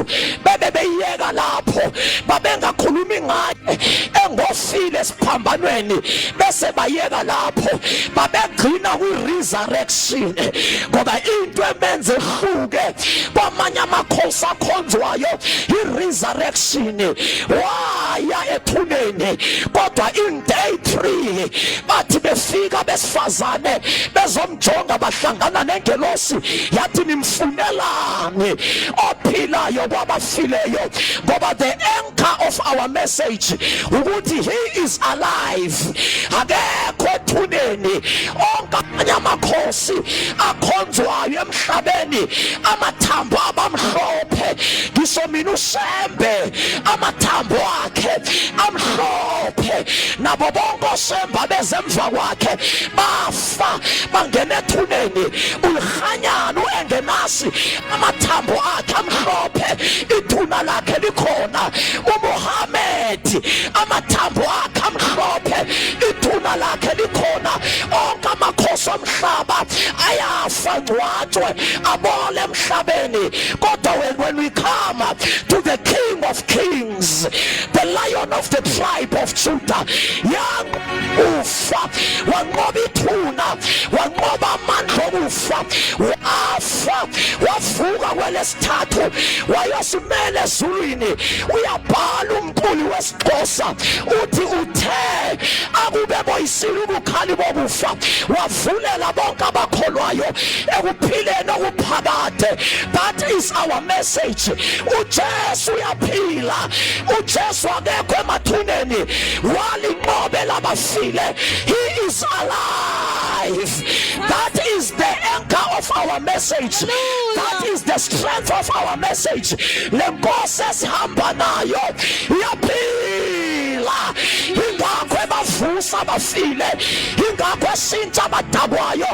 bebe beyeka lapho. Babengakhulumi ngaye engofile esiphambanweni, bese bayeka lapho. Babegcina kwi-resurrection, ngoba into emenze ehluke kwamanye amakhosi akhonzwayo i-resurrection. Waya ethuneni, kodwa in day 3 bathi befika besifazane bezomjonga, bahlangana nengelosi, yathi, "Nimfunelani ophilayo kwabafileyo?" Ngoba the anchor of our message ukuthi he is alive, akekho ethuneni. Onke amanye amakhosi akhonzwayo emhlabeni, amathambo abamhlophe. Ngisho mina uShembe, amathambo akhe amhlophe. Nabo bonke oShembe abezemva kwakhe bafa, bangena ethuneni. Ulihanyana uengenasi, amathambo akhe amhlophe, ithuna lakhe likhona. UMuhammad, amathambo akhe amhlophe, ithuna lakhe likhona. Onke amakhosi omhlaba ayafa, ngcwatshwe, abole emhlabeni, kodwa when we come to the King of Kings, the Lion of the tribe of Judah, yang ufa, wanqoba ithuna, wanqoba amandla okufa, wafa, wavuka kwelesithathu, wayosimela ezulwini. Uyabhala umculi wesiXhosa, uthi uthe akube boyisile ubukhali bokufa, wavulela bonke abakholwayo ekuphileni okuphakade. That is our message. UJesu uyaphila, uJesu akekho emathuneni, walinqobe labafile. He is alive. That is the anchor of our message. That is the strength of our message. Le nkosi esihamba nayo iyaphila, ingakho ebavusa abafile, ingakho eshintsha abadakwayo,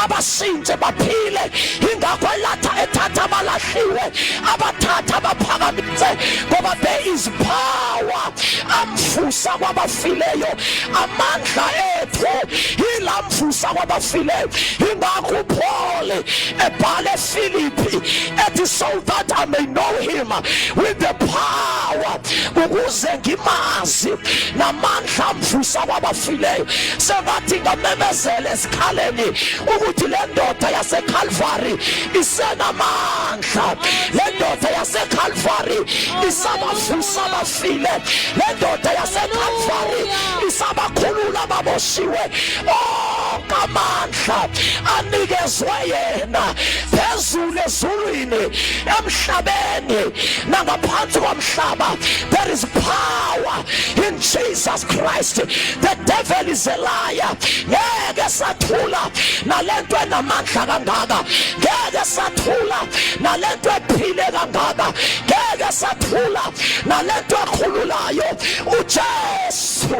abashintshe baphile, ingakho elatha ethatha abalahliwe, abathatha abaphakamise, ngoba there is power amvusa kwabafileyo. Amandla ethu yilamvusa kwabafileyo. Ingakho uPaul ebhale Philippi ethi, "So that I may know him with the power," ukuze ngimazi namandla amvusa kwabafileyo. Sengathi ngamemezela esikhaleni ukuthi le ndoda yaseCalvary isenamandla, le ndoda yaseCalvary isabavusa abafile, le ndoda yaseCalvary isabakhulula ababoshiwe. Onke amandla anikezwe yena phezulu ezulwini, emhlabeni nangaphansi komhlaba. There is power in Jesus Christ. The devil is a liar. Ngeke sathula nalento enamandla kangaka, ngeke sathula nalento ephile kangaka, ngeke. sathula nalento ekhululayo. UJesu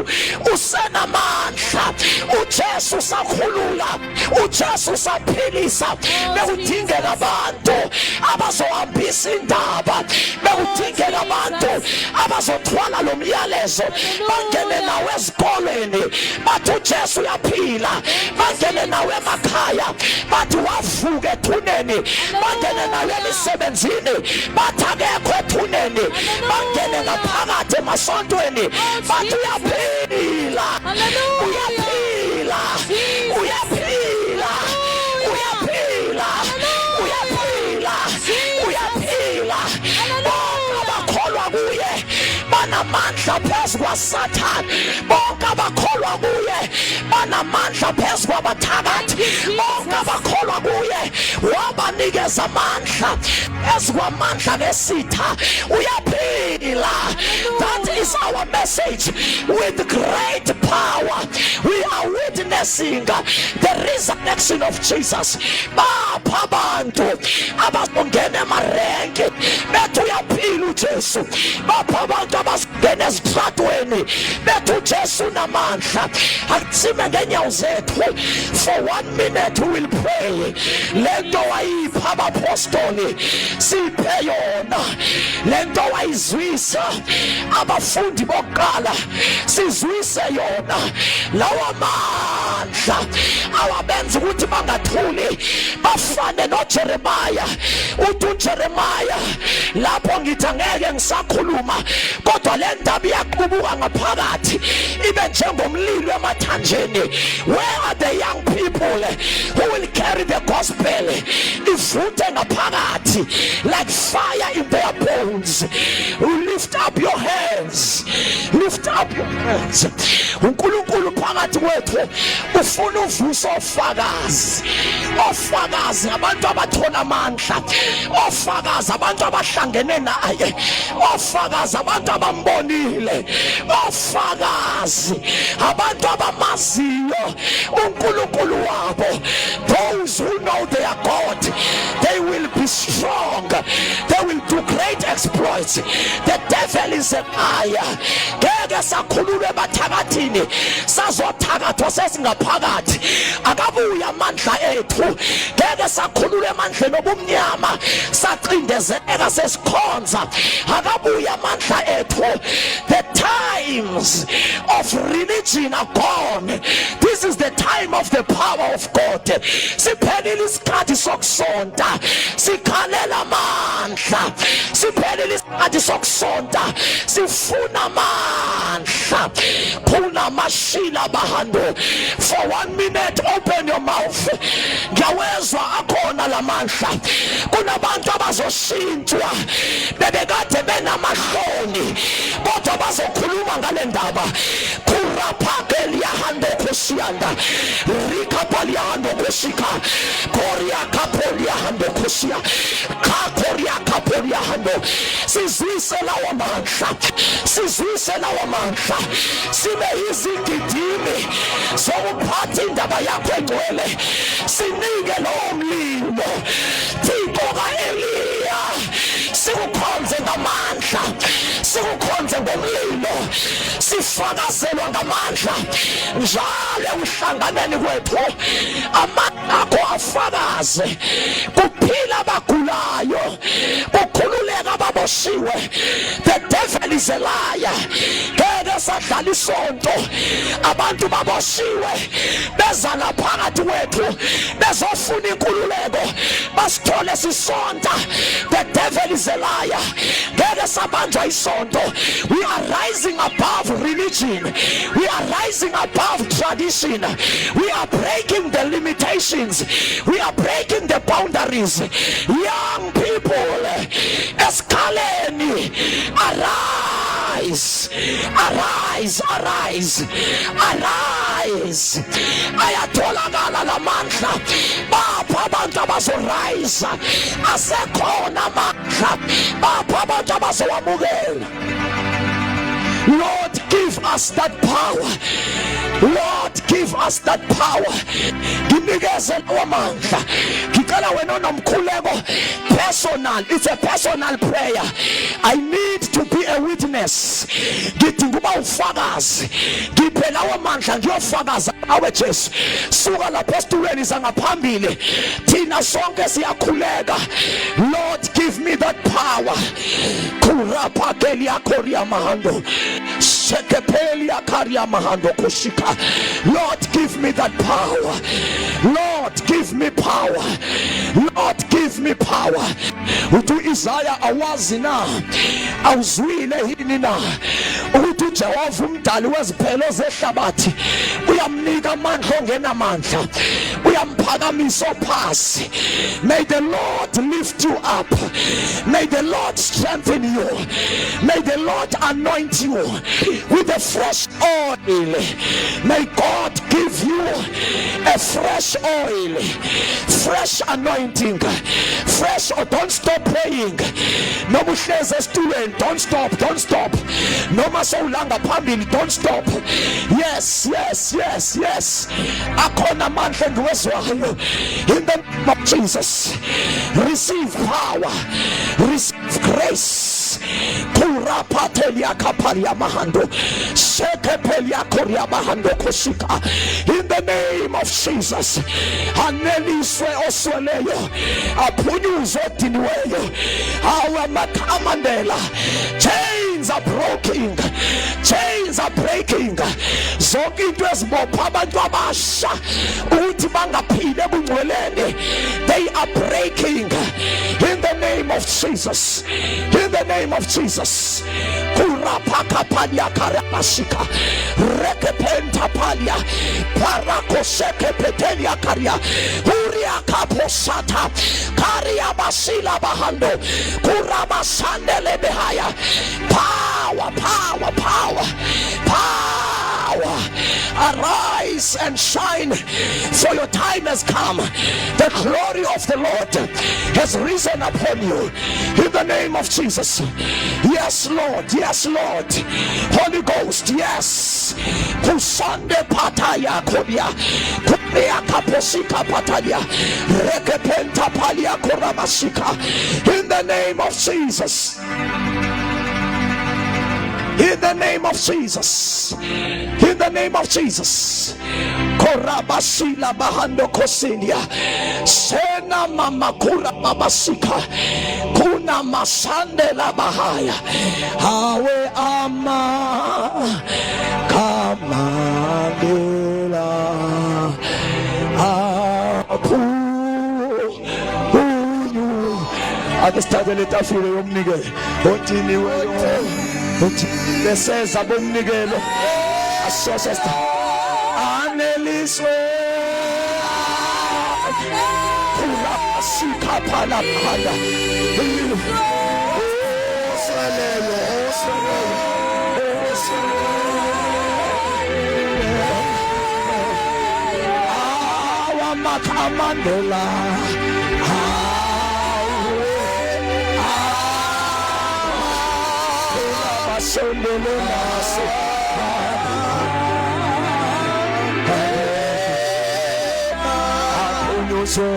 usenamandla, uJesu usakhulula, uJesu usaphilisa. Bekudingeka abantu abazohambisa indaba, bekudingeka abantu abazothwala lo myalezo, bangene nawe ezikoleni bathi uJesu uyaphila, bangene nawe emakhaya bathi wavuka ethuneni, bangene nawe emisebenzini bathi akekho ethuneni, bangene ngaphakathi emasontweni bathi uyaphila, uyaphila, uyaphila, uyaphila, uyaphila, uyaphila. Bonke abakholwa kuye banamandla phezu kwaSathane, bonke abakholwa kuye banamandla phezu kwabathakathi, bonke abakholwa kuye wabanikeza amandla phezu kwamandla ngesitha. Uyaphila. That is our message. With great power we are witnessing the resurrection of Jesus. Bapha abantu abazongena emarenki bethi uyaphila uJesu, bapha abantu abazongena ezitratweni bethi uJesu unamandla. Akusime ngenyawo zethu for one minute, we will pray. Lento wayipha abapostoli siphe yona, lento wayizwisa abafundi bokuqala sizwise yona, lawa mandla awabenza ukuthi bangathuli, bafane noJeremiah. Uthi uJeremiah lapho, ngithi angeke ngisakhuluma, kodwa le ndaba iyaqubuka ngaphakathi ibe njengomlilo emathanjeni. Where are the young people who will carry the gospel? Ivuthe ngaphakathi like fire in their bones. Lift up your hands, lift up your hands. uNkulunkulu phakathi kwethu ufuna uvuso ofakazi, ofakazi abantu abathola amandla, ofakazi abantu abahlangene naye, ofakazi abantu abambonile, ofakazi abantu abamaziyo uNkulunkulu wabo. Those who know their God, they will be strong, they will do great exploits. The devil is a liar. Ngeke sakhululwe ebathakathini sazothakathwa sesingaphakathi. Akabuya amandla ethu. Ngeke sakhululwe emandleni obumnyama sacindezeleka sesikhonza. Akabuya amandla ethu. The times of religion are gone. This is the time of the power of God. Siphelile isikhathi sokusonta, sikhalela amandla. Siphelile isikhathi sokusonta, sifuna amandla. Khuna mashila bahando. For one minute, open your mouth. Ngiyawezwa akhona lamandla. Kunabantu abazoshintshwa, bebekade benamahloni, kodwa bazokhuluma ngale ndaba. Kuraphakeliyahando kusiyanda rikapaliyahando kusika koria kapoliyahando kusiya kakoria kapoliyahando. Sizwise lawo mandla, sizwise lawo mandla, sibe yizigidimi zokuphatha indaba yakho engcwele. Sinike lowo mlilo, Thixo kaEliya, sikukhonze ngamandla, sikukhonze ngomlilo, sifakazelwa ngamandla njalo ekuhlanganeni kwethu. Amandla akho afakaze, kuphila abagulayo, kukhululeka ababoshiwe. The devil is a liar. Ngeke sadlala isonto abantu baboshiwe, beza ngaphakathi kwethu bezofuna inkululeko, basithole sisonta. The devil is a liar. Ngeke sabanjwa isonto. We are rising above religion, we are rising above tradition, we are breaking the limitations, we are breaking the boundaries. Young people esikhaleni, arise, arise, arise, arise. Ayatholakala lamandla. Bapha abantu abazorise, asekhona amandla. Bapha abantu abazowamukela. Lord, give us that power. Lord, give us that power. Nginikeze lawo mandla. Ngicela wena onomkhuleko personal, it's a personal prayer. I need witness. Ngidinga uba ufakazi. Ngiphe lawo mandla ngiyofakaza awe Jesu. Suka lapha esitulweni zangaphambili. Thina sonke siyakhuleka. Lord, give me that power. Kurapakelia koria mahando. Shekepelia karia mahando kushika. Lord, give me that power. Lord, give me power. Lord, give me power. Uthi uIsaya awazi na awuzwile yini na ukuthi uJehova umdali weziphelo zehlabathi uyamnika amandla ongenamandla uyamphakamisa ophasi. May the Lord lift you up. May the Lord strengthen you. May the Lord anoint you with a fresh oil. May God give you a fresh oil, fresh anointing, fresh. Oh, don't stop praying. Noma uhlezi esitulweni, don't stop, don't stop. Noma sowulanga phambili, don't stop. Yes, yes, yes, yes. Akhona amandla engiwezwayo. In the name of Jesus, receive power, receive grace. Kurapatelia kapalia mahando, sekepelia koria mahando koshika. In the name of Jesus, aneliswe osweleyo, aphunyuzwe odiniweyo. Awe makamandela, chains are broken, chains are breaking. Zonke into ezibopha abantu abasha ukuthi bangaphili ebungcweleni, they are breaking in the name of Jesus. In the name of Jesus. Kurapakapalia karabashika rekepenta palia parakoseke petelia karia huria kaposata karia basila bahando kurabasandele behaya. Power, power, power, power. Arise and shine, for your time has come. The glory of the Lord has risen upon you. In the name of Jesus. Yes, Lord. Yes, Lord. Holy Ghost. Yes. Kusande pataya kodia. Kuria kaposika patalia. Rekepenta palia korabasika. In the name of Jesus. In the name of Jesus. In the name of Jesus. Korabasila bahando kosilia. Sena mama kura babasika. Kuna masande la bahaya. Awe ama kamandela. Apu unyu. Ake sithathe le tafula yomnikelo odiniweyo uthi beseza bomnikelo asoshe aneliswe kurasika phala phala osweleyo osweleyo osweleyo awamakhamandela awe abasondele naso aphunyuzwe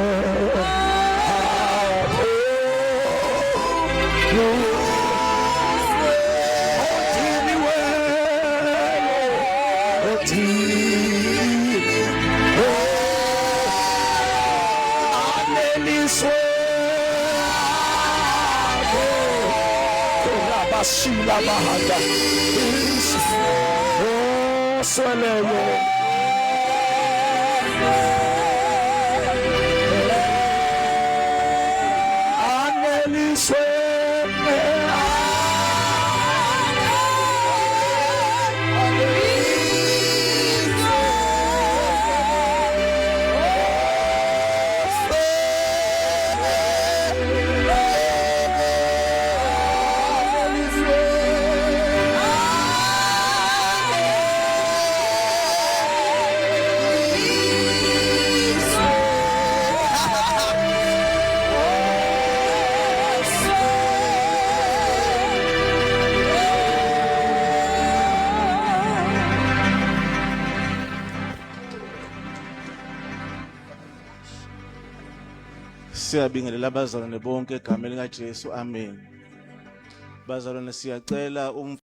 aneliswe kurabashila bahanda osweleyo aneliswe. Siyabingelela abazalwane bonke egameni likaJesu, amen. Bazalwane, siyacela.